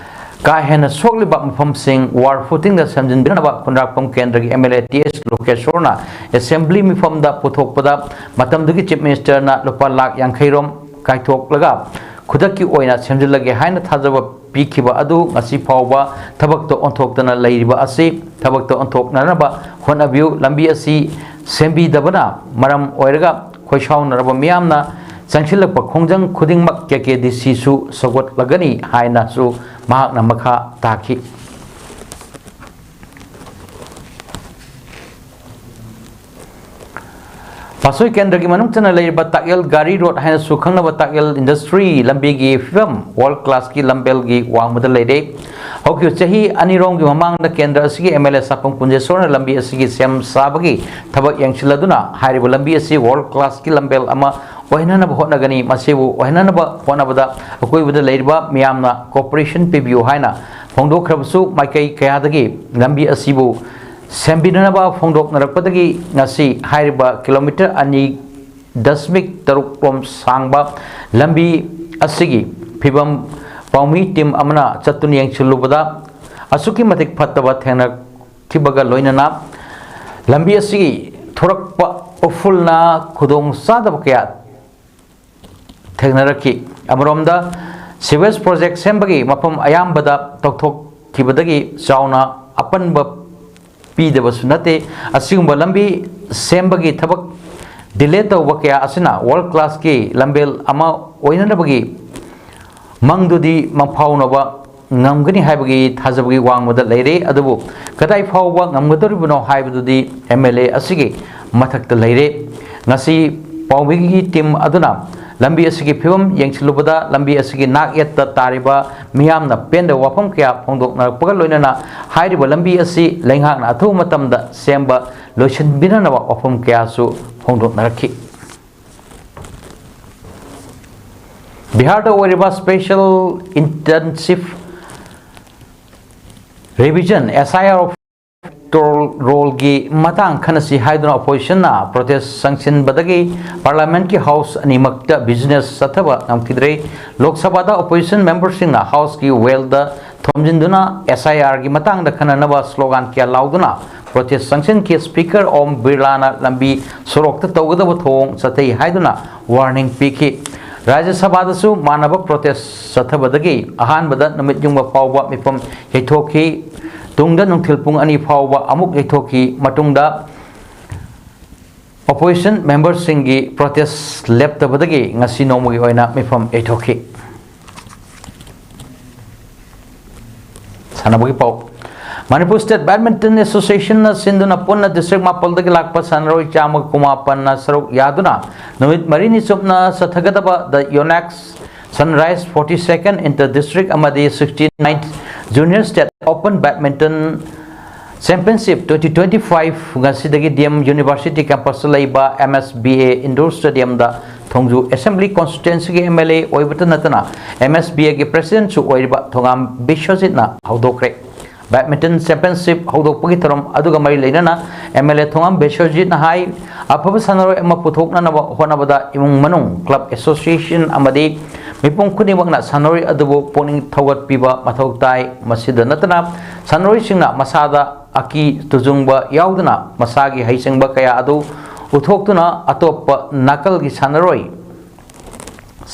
ꯀꯥ ꯍꯦꯟꯅ ꯁꯣꯛꯂꯤꯕ ꯃꯐꯝꯁꯤꯡ ꯋꯥꯔ ꯐꯨꯇꯤꯡꯗ ꯁꯦꯝꯖꯤꯟꯕꯤꯅꯕ ꯈꯨꯟꯗ꯭ꯔꯥꯛꯄꯝ ꯀꯦꯟꯗ꯭ꯔꯒꯤ M L A T S ꯂꯣꯀꯦꯁꯣꯔꯅ ꯑꯦꯁꯦꯝꯕ꯭ꯂꯤ ꯃꯤꯐꯝꯗ ꯄꯨꯊꯣꯛꯄꯗ ꯃꯇꯝꯗꯨꯒꯤ ꯆꯤꯐ ꯃꯤꯅꯤꯁꯇꯔꯅ ꯂꯨꯄꯥ ꯂꯥꯈ ꯌꯥꯡꯈꯩ ꯔꯣꯝ ꯀꯥꯏꯊꯣꯛꯂꯒ ꯈꯨꯗꯛꯀꯤ ꯑꯣꯏꯅ ꯁꯦꯝꯖꯤꯜꯂꯒꯦ ꯍꯥꯏꯅ ꯊꯥꯖꯕ ꯄꯤꯈꯤꯕ ꯑꯗꯨ ꯉꯁꯤ ꯐꯥꯎꯕ ꯊꯕꯛꯇ ꯑꯣꯟꯊꯣꯛꯇꯅ ꯂꯩꯔꯤꯕ ꯑꯁꯤ ꯊꯕꯛꯇ ꯑꯣꯟꯊꯣꯛꯅꯅꯕ ꯍꯣꯠꯅꯕꯤꯌꯨ꯫ ꯂꯝꯕꯤ ꯑꯁꯤ ꯁꯦꯝꯕꯤꯗꯕꯅ ꯃꯔꯝ ꯑꯣꯏꯔꯒ ꯈꯣꯏꯁꯥꯎꯅꯔꯕ ꯃꯤꯌꯥꯝꯅ ꯆꯪꯁꯤꯜꯂꯛꯄ ꯈꯣꯡꯖꯪ ꯈꯨꯗꯤꯡꯃꯛ ꯀꯦ ꯀꯦ ꯗꯤ ꯁꯤꯁꯨ ꯁꯧꯒꯠꯂꯒꯅꯤ ꯍꯥꯏꯅꯁꯨ ꯃꯍꯥꯛꯅ ꯃꯈꯥ ꯇꯥꯈꯤ꯫ ꯄꯥꯠꯁꯣꯏ ꯀꯦꯟꯗ꯭ꯔꯒꯤ ꯃꯅꯨꯡ ꯆꯟꯅ ꯂꯩꯔꯤꯕ ꯇꯥꯛꯌꯦꯜ ꯒꯥꯔꯤ ꯔꯣꯗ ꯍꯥꯏꯅꯁꯨ ꯈꯪꯅꯕ ꯇꯥꯛꯌꯦꯜ ꯏꯟꯗꯁꯇ꯭ꯔꯤ ꯂꯝꯕꯤꯒꯤ ꯐꯤꯕꯝ ꯋꯥꯔꯜ ꯀ꯭ꯂꯥꯁꯀꯤ ꯂꯝꯕꯦꯜꯒꯤ ꯋꯥꯡꯃꯗ ꯂꯩꯔꯦ꯫ ꯍꯧꯈꯤꯕ ꯆꯍꯤ ꯑꯅꯤꯔꯣꯝꯒꯤ ꯃꯃꯥꯡꯗ ꯀꯦꯟꯗ꯭ꯔ ꯑꯁꯤꯒꯤ ꯑꯦꯝ ꯑꯦꯜ ꯑꯦ ꯁꯥꯄꯝ ꯀꯨꯟꯖꯦꯁꯣꯔꯅ ꯂꯝꯕꯤ ꯑꯁꯤꯒꯤ ꯁꯦꯝ ꯁꯥꯕꯒꯤ ꯊꯕꯛ ꯌꯦꯡꯁꯤꯜꯂꯗꯨꯅ ꯍꯥꯏꯔꯤꯕ ꯂꯝꯕꯤ ꯑꯁꯤ ꯋꯥꯔꯜ ꯀ꯭ꯂꯥꯁꯀꯤ ꯂꯝꯕꯦꯜ ꯑꯃ ꯑꯣꯏꯍꯟꯅꯕ ꯍꯣꯠꯅꯒꯅꯤ꯫ ꯃꯁꯤꯕꯨ ꯑꯣꯏꯍꯟꯅꯕ ꯍꯣꯠꯅꯕꯗ ꯑꯀꯣꯏꯕꯗ ꯂꯩꯔꯤꯕ ꯃꯤꯌꯥꯝꯅ ꯀꯣꯑꯣꯄꯔꯦꯁꯟ ꯄꯤꯕꯤꯌꯨ ꯍꯥꯏꯅ ꯐꯣꯡꯗꯣꯛꯈ꯭ꯔꯕꯁꯨ ꯃꯥꯏꯀꯩ ꯀꯌꯥꯗꯒꯤ ꯂꯝꯕꯤ ꯑꯁꯤꯕꯨ ꯁꯦꯝꯕꯤꯅꯅꯕ ꯐꯣꯡꯗꯣꯛꯅꯔꯛꯄꯗꯒꯤ ꯉꯁꯤ ꯍꯥꯏꯔꯤꯕ ꯀꯤꯂꯣꯃꯤꯇꯔ ꯑꯅꯤ ꯗꯁꯃꯤꯛ ꯇꯔꯨꯛ ꯔꯣꯝ ꯁꯥꯡꯕ ꯂꯝꯕꯤ ꯑꯁꯤꯒꯤ ꯐꯤꯕꯝ ꯄꯥꯎꯃꯤ ꯇꯤꯝ ꯑꯃꯅ ꯆꯠꯇꯨꯅ ꯌꯦꯡꯁꯤꯜꯂꯨꯕꯗ ꯑꯁꯨꯛꯀꯤ ꯃꯇꯤꯛ ꯐꯠꯇꯕ ꯊꯦꯡꯅꯈꯤꯕꯒ ꯂꯣꯏꯅꯅ ꯂꯝꯕꯤ ꯑꯁꯤꯒꯤ ꯊꯣꯔꯛꯄ ꯎꯐꯨꯜꯅ ꯈꯨꯗꯣꯡ ꯆꯥꯗꯕ ꯀꯌꯥ ꯊꯦꯡꯅꯔꯛꯈꯤ꯫ ꯑꯃꯔꯣꯝꯗ ꯁꯤꯋꯦꯖ ꯄ꯭ꯔꯣꯖꯦꯛ ꯁꯦꯝꯕꯒꯤ ꯃꯐꯝ ꯑꯌꯥꯝꯕꯗ ꯇꯧꯊꯣꯛꯈꯤꯕꯗꯒꯤ ꯆꯥꯎꯅ ꯑꯄꯟꯕ ꯄꯤꯗꯕꯁꯨ ꯅꯠꯇꯦ꯫ ꯑꯁꯤꯒꯨꯝꯕ ꯂꯝꯕꯤ ꯁꯦꯝꯕꯒꯤ ꯊꯕꯛ ꯗꯤꯂꯦ ꯇꯧꯕ ꯀꯌꯥ ꯑꯁꯤꯅ ꯋꯥꯔꯜ ꯀ꯭ꯂꯥꯁꯀꯤ ꯂꯝꯕꯦꯜ ꯑꯃ ꯑꯣꯏꯅꯅꯕꯒꯤ ꯃꯪꯗꯨꯗꯤ ꯃꯪꯐꯥꯎꯅꯕ ꯉꯝꯒꯅꯤ ꯍꯥꯏꯕꯒꯤ ꯊꯥꯖꯕꯒꯤ ꯋꯥꯡꯃꯗ ꯂꯩꯔꯦ꯫ ꯑꯗꯨꯕꯨ ꯀꯗꯥꯏ ꯐꯥꯎꯕ ꯉꯝꯒꯗꯧꯔꯤꯕꯅꯣ ꯍꯥꯏꯕꯗꯨꯗꯤ ꯑꯦꯝ ꯑꯦꯜ ꯑꯦ ꯑꯁꯤꯒꯤ ꯃꯊꯛꯇ ꯂꯩꯔꯦ꯫ ꯉꯁꯤ ꯄꯥꯎꯃꯤꯒꯤ ꯇꯤꯝ ꯑꯗꯨꯅ ꯂꯝꯕꯤ ꯑꯁꯤꯒꯤ ꯐꯤꯕꯝ ꯌꯦꯡꯁꯤꯜꯂꯨꯕꯗ ꯂꯝꯕꯤ ꯑꯁꯤꯒꯤ ꯅꯥꯛ ꯌꯦꯠꯇ ꯇꯥꯔꯤꯕ ꯃꯤꯌꯥꯝꯅ ꯄꯦꯟꯗꯕ ꯋꯥꯐꯝ ꯀꯌꯥ ꯐꯣꯡꯗꯣꯛꯅꯔꯛꯄꯒ ꯂꯣꯏꯅꯅ ꯍꯥꯏꯔꯤꯕ ꯂꯝꯕꯤ ꯑꯁꯤ ꯂꯩꯉꯥꯛꯅ ꯑꯊꯨꯕ ꯃꯇꯝꯗ ꯁꯦꯝꯕ ꯂꯣꯏꯁꯤꯟꯕꯤꯅꯅꯕ ꯋꯥꯐꯝ ꯀꯌꯥꯁꯨ ꯐꯣꯡꯗꯣꯛꯅꯔꯛꯈꯤ꯫ ꯕꯤꯍꯥꯔꯗ ꯑꯣꯏꯔꯤꯕ Special Intensive Revision, S I R, ꯇꯣꯜ ꯔꯣꯜꯒꯤ ꯃꯇꯥꯡ ꯈꯟꯅꯁꯤ ꯍꯥꯏꯗꯨꯅ ꯑꯣꯄꯣꯖꯤꯁꯟꯅ ꯄ꯭ꯔꯣꯇꯦꯁ ꯆꯪꯁꯤꯟꯕꯗꯒꯤ ꯄꯥꯔꯂꯥꯃꯦꯟꯠꯀꯤ ꯍꯥꯎꯁ ꯑꯅꯤꯃꯛꯇ ꯕꯤꯖꯤꯅꯦꯁ ꯆꯠꯊꯕ ꯉꯝꯈꯤꯗ꯭ꯔꯦ꯫ ꯂꯣꯛ ꯁꯚꯥꯗ ꯑꯣꯄꯣꯖꯤꯁꯟ ꯃꯦꯝꯕꯔꯁꯤꯡꯅ ꯍꯥꯎꯁꯀꯤ ꯋꯦꯜꯗ ꯊꯣꯝꯖꯤꯟꯗꯨꯅ S I R ꯒꯤ ꯃꯇꯥꯡꯗ ꯈꯟꯅꯅꯕ ꯁ꯭ꯂꯣꯒꯥꯟ ꯀꯌꯥ ꯂꯥꯎꯗꯨꯅ ꯄ꯭ꯔꯣꯇꯦꯁ ꯆꯪꯁꯤꯟꯈꯤ꯫ ꯁ꯭ꯄꯤꯀꯔ ꯑꯣꯝ ꯕꯤꯔꯂꯥꯅ ꯂꯝꯕꯤ ꯁꯣꯔꯣꯛꯇ ꯇꯧꯒꯗꯕ ꯊꯧꯑꯣꯡ ꯆꯠꯊꯩ ꯍꯥꯏꯗꯨꯅ ꯋꯥꯔꯅꯤꯡ ꯄꯤꯈꯤ꯫ ꯔꯥꯖ꯭ꯌ ꯁꯚꯥꯗꯁꯨ ꯃꯥꯟꯅꯕ ꯄ꯭ꯔꯣꯇꯦꯁ ꯆꯠꯊꯕꯗꯒꯤ ꯑꯍꯥꯟꯕꯗ ꯅꯨꯃꯤꯠ ꯌꯨꯡꯕ ꯐꯥꯎꯕ ꯃꯤꯐꯝ ꯌꯩꯊꯣꯛꯈꯤ꯫ ꯇꯨꯡꯗ ꯅꯨꯡꯊꯤꯜ ꯄꯨꯡ ꯑꯅꯤ ꯐꯥꯎꯕ ꯑꯃꯨꯛ ꯌꯩꯊꯣꯛꯈꯤ꯫ ꯃꯇꯨꯡꯗ ꯑꯣꯄꯣꯖꯤꯁꯟ ꯃꯦꯝꯕꯔꯁꯤꯡꯒꯤ ꯄ꯭ꯔꯣꯇꯦꯁ ꯂꯦꯞꯇꯕꯗꯒꯤ ꯉꯁꯤ ꯅꯣꯡꯃꯒꯤ ꯑꯣꯏꯅ ꯃꯤꯐꯝ ꯌꯩꯊꯣꯛꯈꯤ꯫ ꯁꯥꯟꯅꯕꯒꯤ ꯄꯥꯎ꯫ ꯃꯅꯤꯄꯨꯔ ꯁ꯭ꯇꯦꯠ ꯕꯦꯗꯃꯤꯟꯇꯟ ꯑꯦꯁꯣꯁꯤꯌꯦꯁꯟꯅ ꯁꯤꯟꯗꯨꯅ ꯄꯨꯟꯅ ꯗꯤꯁꯇ꯭ꯔꯤꯛ ꯃꯥꯄꯜꯗꯒꯤ ꯂꯥꯛꯄ ꯁꯥꯟꯅꯔꯣꯏ ꯆꯥꯝꯃꯒ ꯀꯨꯟꯃꯥꯄꯟꯅ ꯁꯔꯨꯛ ꯌꯥꯗꯨꯅ ꯅꯨꯃꯤꯠ ꯃꯔꯤꯅꯤ ꯆꯨꯞꯅ ꯆꯠꯊꯒꯗꯕ The Yonex Sunrise forty-second Inter District ꯑꯃꯗꯤ sixty-ninth Junior State Open Badminton Championship twenty twenty-five ꯉꯁꯤꯗꯒꯤ D M University campus ꯇ ꯂꯩꯕ M S B A Indoor Stadium the Thongju Assembly Constituency ꯒꯤ M L A ꯑꯣꯏꯕꯇ ꯅꯠꯇꯅ M S B A ꯒꯤ President ꯁꯨ ꯑꯣꯏꯔꯤꯕ ꯊꯣꯉꯥꯝ ꯕꯤꯁ꯭ꯋꯖꯤꯠꯅ ꯍꯧꯗꯣꯛꯈ꯭ꯔꯦ꯫ Badminton Championship ꯍꯧꯗꯣꯛꯄꯒꯤ ꯊꯧꯔꯝ ꯑꯗꯨꯒ ꯃꯔꯤ ꯂꯩꯅꯅ M L A ꯊꯣꯉꯥꯝ ꯕꯤꯁ꯭ꯋꯖꯤꯠꯅ ꯍꯥꯏ, ꯑꯐꯕ ꯁꯥꯟꯅꯔꯣꯏ ꯑꯃ ꯄꯨꯊꯣꯛꯅꯅꯕ ꯍꯣꯠꯅꯕꯗ ꯏꯃꯨꯡ ꯃꯅꯨꯡ, club association ꯑꯃꯗꯤ ꯃꯤꯄꯨꯝ ꯈꯨꯗꯤꯡꯃꯛꯅ ꯁꯥꯟꯅꯔꯣꯏ ꯑꯗꯨꯕꯨ ꯄꯨꯛꯅꯤꯡ ꯊꯧꯒꯠꯄꯤꯕ ꯃꯊꯧ ꯇꯥꯏ꯫ ꯃꯁꯤꯗ ꯅꯠꯇꯅ ꯁꯥꯟꯅꯔꯣꯏꯁꯤꯡꯅ ꯃꯁꯥꯗ ꯑꯀꯤ ꯇꯨꯖꯨꯡꯕ ꯌꯥꯎꯗꯅ ꯃꯁꯥꯒꯤ ꯍꯩꯁꯤꯡꯕ ꯀꯌꯥ ꯑꯗꯨ ꯎꯠꯊꯣꯛꯇꯨꯅ ꯑꯇꯣꯞꯄ ꯅꯥꯀꯜꯒꯤ ꯁꯥꯟꯅꯔꯣꯏ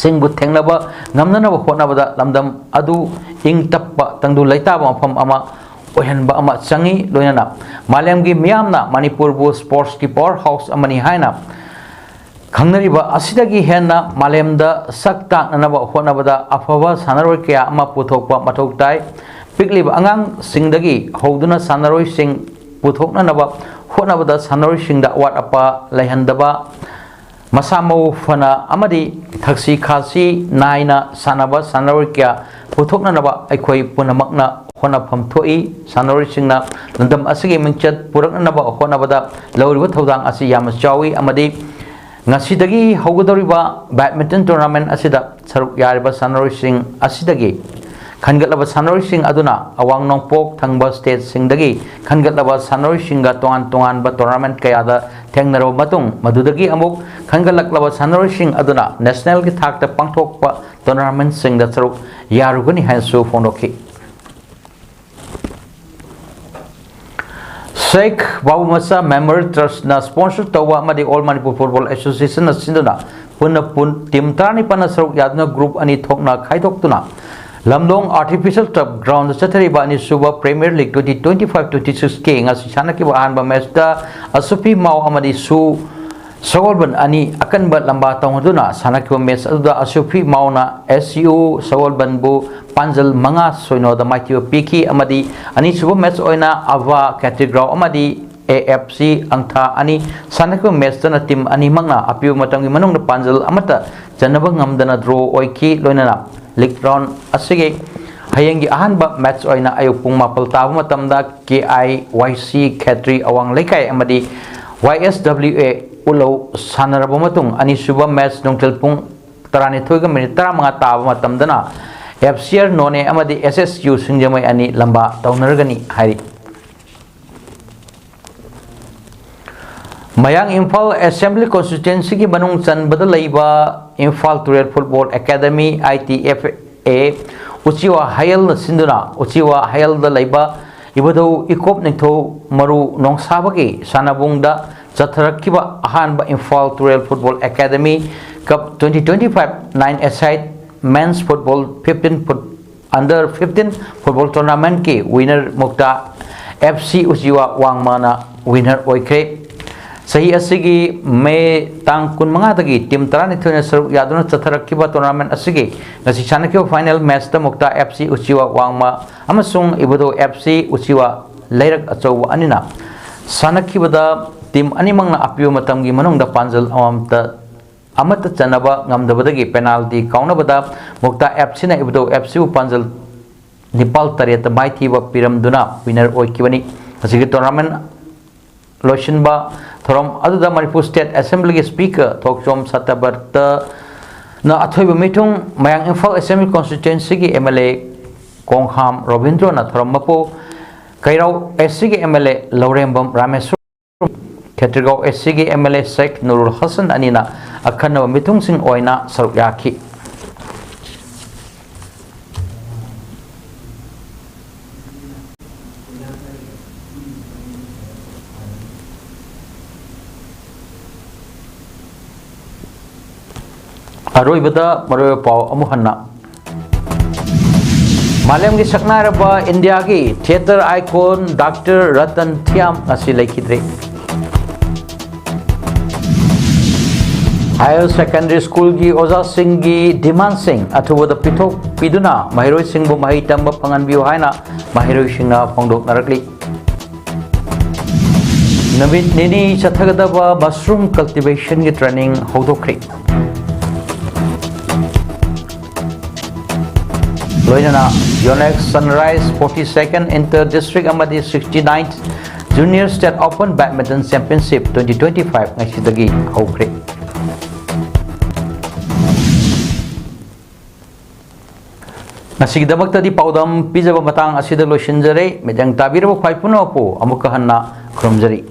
ꯁꯤꯡꯕꯨ ꯊꯦꯡꯅꯕ ꯉꯝꯅꯅꯕ ꯍꯣꯠꯅꯕꯗ ꯂꯝꯗꯝ ꯑꯗꯨ ꯏꯪ ꯇꯞꯄ ꯇꯪꯗꯨ ꯂꯩꯇꯥꯕ ꯃꯐꯝ ꯑꯃ ꯑꯣꯏꯍꯟꯕ ꯑꯃ ꯆꯪꯏ꯫ ꯂꯣꯏꯅꯅ ꯃꯥꯂꯦꯝꯒꯤ ꯃꯤꯌꯥꯝꯅ ꯃꯅꯤꯄꯨꯔꯕꯨ sports ꯀꯤ power house ꯑꯃꯅꯤ ꯍꯥꯏꯅ ꯈꯪꯅꯔꯤꯕ ꯑꯁꯤꯗꯒꯤ ꯍꯦꯟꯅ ꯃꯥꯂꯦꯝꯗ ꯁꯛ ꯇꯥꯛꯅꯅꯕ ꯍꯣꯠꯅꯕꯗ ꯑꯐꯕ ꯁꯥꯟꯅꯔꯣꯏ ꯀꯌꯥ ꯑꯃ ꯄꯨꯊꯣꯛꯄ ꯃꯊꯧ ꯇꯥꯏ꯫ ꯄꯤꯛꯂꯤꯕ ꯑꯉꯥꯡꯁꯤꯡꯗꯒꯤ ꯍꯧꯗꯨꯅ ꯁꯥꯟꯅꯔꯣꯏꯁꯤꯡ ꯄꯨꯊꯣꯛꯅꯅꯕ ꯍꯣꯠꯅꯕꯗ ꯁꯥꯟꯅꯔꯣꯏꯁꯤꯡꯗ ꯑꯋꯥꯠ ꯑꯄꯥ ꯂꯩꯍꯟꯗꯕ, ꯃꯁꯥ ꯃꯎ ꯐꯅ ꯑꯃꯗꯤ ꯊꯛꯁꯤ ꯈꯥꯁꯤ ꯅꯥꯏꯅ ꯁꯥꯟꯅꯕ ꯁꯥꯟꯅꯔꯣꯏ ꯀꯌꯥ ꯄꯨꯊꯣꯛꯅꯅꯕ ꯑꯩꯈꯣꯏ ꯄꯨꯝꯅꯃꯛꯅ ꯍꯣꯠꯅꯐꯝ ꯊꯣꯛꯏ꯫ ꯁꯥꯟꯅꯔꯣꯏꯁꯤꯡꯅ ꯂꯝꯗꯝ ꯑꯁꯤꯒꯤ ꯃꯤꯡꯆꯠ ꯄꯨꯔꯛꯅꯅꯕ ꯍꯣꯠꯅꯕꯗ ꯂꯧꯔꯤꯕ ꯊꯧꯗꯥꯡ ꯑꯁꯤ ꯌꯥꯝꯅ ꯆꯥꯎꯏ ꯑꯃꯗꯤ ꯉꯁꯤꯗꯒꯤ ꯍꯧꯒꯗꯧꯔꯤꯕ badminton tournament ꯑꯁꯤꯗ ꯁꯔꯨꯛ ꯌꯥꯔꯤꯕ ꯁꯥꯟꯅꯔꯣꯏꯁꯤꯡ ꯑꯁꯤꯗꯒꯤ ꯈꯟꯒꯠꯂꯕ ꯁꯥꯟꯅꯔꯣꯏꯁꯤꯡ ꯑꯗꯨꯅ ꯑꯋꯥꯡ ꯅꯣꯡꯄꯣꯛ ꯊꯪꯕ stateꯁꯤꯡꯗꯒꯤ ꯈꯟꯒꯠꯂꯕ ꯁꯥꯟꯅꯔꯣꯏꯁꯤꯡꯒ ꯇꯣꯉꯥꯟ ꯇꯣꯉꯥꯟꯕ tournament ꯀꯌꯥꯗ ꯊꯦꯡꯅꯔꯕ ꯃꯇꯨꯡ, ꯃꯗꯨꯗꯒꯤ ꯑꯃꯨꯛ ꯈꯟꯒꯠꯂꯛꯂꯕ ꯁꯥꯟꯅꯔꯣꯏꯁꯤꯡ ꯑꯗꯨꯅ nationalꯒꯤ ꯊꯥꯛꯇ ꯄꯥꯡꯊꯣꯛꯄ tournamentꯁꯤꯡꯗ ꯁꯔꯨꯛ ꯌꯥꯔꯨꯒꯅꯤ ꯍꯥꯏꯅꯁꯨ ꯐꯣꯡꯗꯣꯛꯈꯤ꯫ ꯁꯦꯈ ꯕꯥꯕꯨ ꯃꯆꯥ Memorial Trustꯅ sponsor ꯇꯧꯕ ꯑꯃꯗꯤ All Manipur Football Associationꯅ ꯁꯤꯟꯗꯨꯅ ꯄꯨꯟꯅ ꯄꯨꯟ team ꯇꯔꯥꯅꯤꯄꯥꯜꯅ ꯁꯔꯨꯛ ꯌꯥꯗꯨꯅ group ꯑꯅꯤ ꯊꯣꯛꯅ ꯈꯥꯏꯗꯣꯛꯇꯨꯅ ꯂꯝꯂꯣꯡ Artificial Turf Groundꯗ ꯆꯠꯊꯔꯤꯕ ꯑꯅꯤꯁꯨꯕ Premier League twenty twenty-five twenty-sixꯀꯤ ꯉꯁꯤ ꯁꯥꯟꯅꯈꯤꯕ ꯑꯍꯥꯟꯕ matchꯇ ꯑꯁꯨꯄꯤ ꯃꯥꯎ ꯑꯃꯗꯤ ꯁꯨ ꯁꯒꯣꯜꯕꯟ ꯑꯅꯤ ꯑꯀꯟꯕ ꯂꯝꯕꯥ ꯇꯧꯅꯗꯨꯅ ꯁꯥꯟꯅꯈꯤꯕ match ꯑꯗꯨꯗ ꯑꯁꯨꯄꯤ ꯃꯥꯎꯅ SCU ꯁꯒꯣꯜꯕꯟꯕꯨ ꯄꯥꯟꯖꯜ ꯃꯉꯥ ꯁꯣꯏꯅꯣꯗ ꯃꯥꯏꯊꯤꯕ ꯄꯤꯈꯤ ꯑꯃꯗꯤ ꯑꯅꯤꯁꯨꯕ match ꯑꯣꯏꯅ ꯑꯚꯥ ꯀꯦꯇ꯭ꯔꯤꯒ꯭ꯔꯥꯎ ꯑꯃꯗꯤ AFC ꯑꯪꯊꯥ ꯑꯅꯤ ꯁꯥꯟꯅꯈꯤꯕ matchꯇꯅ team ꯑꯅꯤꯃꯛꯅ ꯑꯄꯤꯕ ꯃꯇꯝꯒꯤ ꯃꯅꯨꯡꯗ ꯄꯥꯟꯖꯜ ꯑꯃꯠꯇ ꯆꯟꯅꯕ ꯉꯝꯗꯅ draw ꯑꯣꯏꯈꯤ꯫ ꯂꯣꯏꯅꯅ league round ꯑꯁꯤꯒꯤ ꯍꯌꯦꯡꯒꯤ ꯑꯍꯥꯟꯕ match ꯑꯣꯏꯅ ꯑꯌꯨꯛ ꯄꯨꯡ ꯃꯥꯄꯜ ꯇꯥꯕ ꯃꯇꯝꯗ KIYC ꯈꯦꯇ꯭ꯔꯤ ꯑꯋꯥꯡ ꯂꯩꯀꯥꯏ ꯑꯃꯗꯤ YSWA ꯎꯂꯧ ꯁꯥꯟꯅꯔꯕ ꯃꯇꯨꯡ, ꯑꯅꯤꯁꯨꯕ match ꯅꯨꯡꯊꯤꯜ ꯄꯨꯡ ꯇꯔꯥꯅꯤꯊꯣꯏꯒ minute ꯇꯔꯥꯃꯉꯥ ꯇꯥꯕ ꯃꯇꯝꯗꯅ FCR ꯅꯣꯅꯦ ꯑꯃꯗꯤ SSU ꯁꯤꯡꯖꯃꯩ ꯑꯅꯤ ꯂꯝꯕꯥ ꯇꯧꯅꯔꯒꯅꯤ ꯍꯥꯏꯔꯤ꯫ ꯃꯌꯥꯡ ꯏꯝꯐꯥꯜ Assembly Constituencyꯒꯤ ꯃꯅꯨꯡ ꯆꯟꯕꯗ ꯂꯩꯕ ꯏꯝꯐꯥꯜ ꯇꯨꯔꯦꯜ Football Academy, ITFA, ꯎꯆꯤꯋꯥ ꯍꯌꯦꯜꯅ ꯁꯤꯟꯗꯨꯅ ꯎꯆꯤꯋꯥ ꯍꯌꯦꯜꯗ ꯂꯩꯕ ꯏꯕꯨꯙꯧ ꯏꯀꯣꯞ ꯅꯤꯡꯊꯧ ꯃꯔꯨ ꯅꯣꯡꯁꯥꯕꯒꯤ ꯁꯥꯟꯅꯕꯨꯡꯗ ꯆꯠꯊꯔꯛꯈꯤꯕ ꯑꯍꯥꯟꯕ ꯏꯝꯐꯥꯜ ꯇꯨꯔꯦꯜ Football Academy Cup twenty twenty-five nine-a-side men's football fifteen foot under fifteen football tournamentꯀꯤ winner ꯃꯨꯛꯇꯥ FC ꯎꯆꯤꯋꯥ ꯋꯥꯡꯃꯅ winner ꯑꯣꯏꯈ꯭ꯔꯦ꯫ ꯆꯍꯤ ꯑꯁꯤꯒꯤ May ꯇꯥꯡ ꯀꯨꯟꯃꯉꯥꯗꯒꯤ team ꯇꯔꯥꯅꯤꯊꯣꯏꯅ ꯁꯔꯨꯛ ꯌꯥꯗꯨꯅ ꯆꯠꯊꯔꯛꯈꯤꯕ tournament ꯑꯁꯤꯒꯤ ꯉꯁꯤ ꯁꯥꯟꯅꯈꯤꯕ final matchꯇ ꯃꯨꯛꯇꯥ FC ꯎꯆꯤꯋꯥ ꯋꯥꯡꯃ ꯑꯃꯁꯨꯡ ꯏꯕꯨꯙꯧ FC ꯎꯆꯤꯋꯥ ꯂꯩꯔꯛ ꯑꯆꯧꯕ ꯑꯅꯤꯅ ꯁꯥꯟꯅꯈꯤꯕꯗ ꯇꯤꯝ ꯑꯅꯤꯃꯛꯅ ꯑꯄꯤꯕ ꯃꯇꯝꯒꯤ ꯃꯅꯨꯡꯗ ꯄꯥꯟꯖꯜ ꯑꯃꯃꯝꯇ, ꯑꯃꯠꯇ ꯆꯟꯅꯕ ꯉꯝꯗꯕꯗꯒꯤ ꯄꯦꯅꯥꯜꯇꯤ ꯀꯥꯎꯅꯕꯗ ꯃꯨꯛꯇꯥ ꯑꯦꯐ ꯁꯤꯅ ꯏꯕꯨꯙꯧ ꯑꯦꯐ ꯁꯤꯕꯨ ꯄꯥꯟꯖꯜ ꯅꯤꯄꯥꯜ ꯇꯔꯦꯠꯇ ꯃꯥꯏꯊꯤꯕ ꯄꯤꯔꯝꯗꯨꯅ ꯋꯤꯅꯔ ꯑꯣꯏꯈꯤꯕꯅꯤ꯫ ꯃꯁꯤꯒꯤ ꯇꯣꯔꯅꯥꯃꯦꯟ ꯂꯣꯏꯁꯤꯟꯕ ꯊꯧꯔꯝ ꯑꯗꯨꯗ ꯃꯅꯤꯄꯨꯔ ꯁ꯭ꯇꯦꯠ ꯑꯦꯁꯦꯝꯕ꯭ꯂꯤꯒꯤ ꯁ꯭ꯄꯤꯀꯔ ꯊꯣꯛꯆꯣꯝ ꯁꯇꯕ꯭ꯔꯇꯅ ꯑꯊꯣꯏꯕ ꯃꯤꯊꯨꯡ, ꯃꯌꯥꯡ ꯏꯝꯐꯥꯜ ꯑꯦꯁꯦꯝꯕ꯭ꯂꯤ ꯀꯣꯟꯁꯇꯤꯇ꯭ꯋꯦꯟꯁꯤꯒꯤ ꯑꯦꯝ ꯑꯦꯜ ꯑꯦ ꯀꯣꯡꯈꯥꯝ ꯔꯣꯕꯤꯟꯗ꯭ꯔꯣꯅ ꯊꯧꯔꯝ ꯃꯄꯨ, ꯀꯩꯔꯥꯎ ꯑꯦꯁ ꯁꯤꯒꯤ ꯑꯦꯝ ꯑꯦꯜ ꯑꯦ ꯂꯧꯔꯦꯝꯕꯝ ꯔꯥꯃꯦꯁ꯭ꯋꯔ, ꯈꯦꯇ꯭ꯔꯤꯒꯥꯎ ꯑꯦꯁ ꯁꯤꯒꯤ ꯑꯦꯝ ꯑꯦꯜ ꯑꯦ ꯁꯦꯈ ꯅꯨꯔꯨꯜ ꯍꯁꯟ ꯑꯅꯤꯅ ꯑꯈꯟꯅꯕ ꯃꯤꯊꯨꯡꯁꯤꯡ ꯑꯣꯏꯅ ꯁꯔꯨꯛ ꯌꯥꯈꯤ꯫ ꯑꯔꯣꯏꯕꯗ ꯃꯔꯨꯑꯣꯏꯕ ꯄꯥꯎ ꯑꯃꯨꯛ ꯍꯟꯅ꯫ ꯃꯥꯂꯦꯝꯒꯤ ꯁꯛꯅꯥꯏꯔꯕ ꯏꯟꯗꯤꯌꯥꯒꯤ ꯊꯤꯌꯦꯇꯔ ꯑꯥꯏꯀꯣꯟ ꯗꯥꯛꯇꯔ ꯔꯇꯟ ꯊꯤꯌꯥꯝ ꯉꯁꯤ ꯂꯩꯈꯤꯗ꯭ꯔꯦ꯫ ꯍꯥꯌꯔ ꯁꯦꯀꯦꯟꯗꯔꯤ ꯁ꯭ꯀꯨꯜꯒꯤ ꯑꯣꯖꯥꯁꯤꯡꯒꯤ ꯗꯤꯃꯥꯟꯁꯤꯡ ꯑꯊꯨꯕꯗ ꯄꯤꯊꯣꯛꯄꯤꯗꯨꯅ ꯃꯍꯩꯔꯣꯏꯁꯤꯡꯕꯨ ꯃꯍꯩ ꯇꯝꯕ ꯐꯪꯍꯟꯕꯤꯌꯨ ꯍꯥꯏꯅ ꯃꯍꯩꯔꯣꯏꯁꯤꯡꯅ ꯐꯣꯡꯗꯣꯛꯅꯔꯛꯂꯤ꯫ ꯅꯨꯃꯤꯠ ꯅꯤꯅꯤ ꯆꯠꯊꯒꯗꯕ ꯃꯁꯔꯨꯝ ꯀꯜꯇꯤꯚꯦꯁꯟꯒꯤ ꯇ꯭ꯔꯦꯅꯤꯡ ꯍꯧꯗꯣꯛꯈ꯭ꯔꯦ꯫ ꯂꯣꯏꯅꯅ ꯌꯣꯅꯦꯛꯁ sunrise forty second inter district ꯑꯃꯗꯤ sixty ninth Junior State Open Badminton Championship twenty twenty-five ꯉꯁꯤꯗꯒꯤ ꯍꯧꯈ꯭ꯔꯦ꯫ ꯉꯁꯤꯒꯤꯗꯃꯛꯇꯗꯤ ꯄꯥꯎꯗꯝ ꯄꯤꯖꯕ ꯃꯇꯥꯡ ꯑꯁꯤꯗ ꯂꯣꯏꯁꯤꯟꯖꯔꯦ꯫ ꯃꯤꯠꯌꯦꯡ ꯇꯥꯕꯤꯔꯕ ꯈ꯭ꯋꯥꯏ ꯄꯨꯝꯅꯃꯛꯄꯨ ꯑꯃꯨꯛꯀ ꯍꯟꯅ ꯈꯨꯔꯨꯝꯖꯔꯤ꯫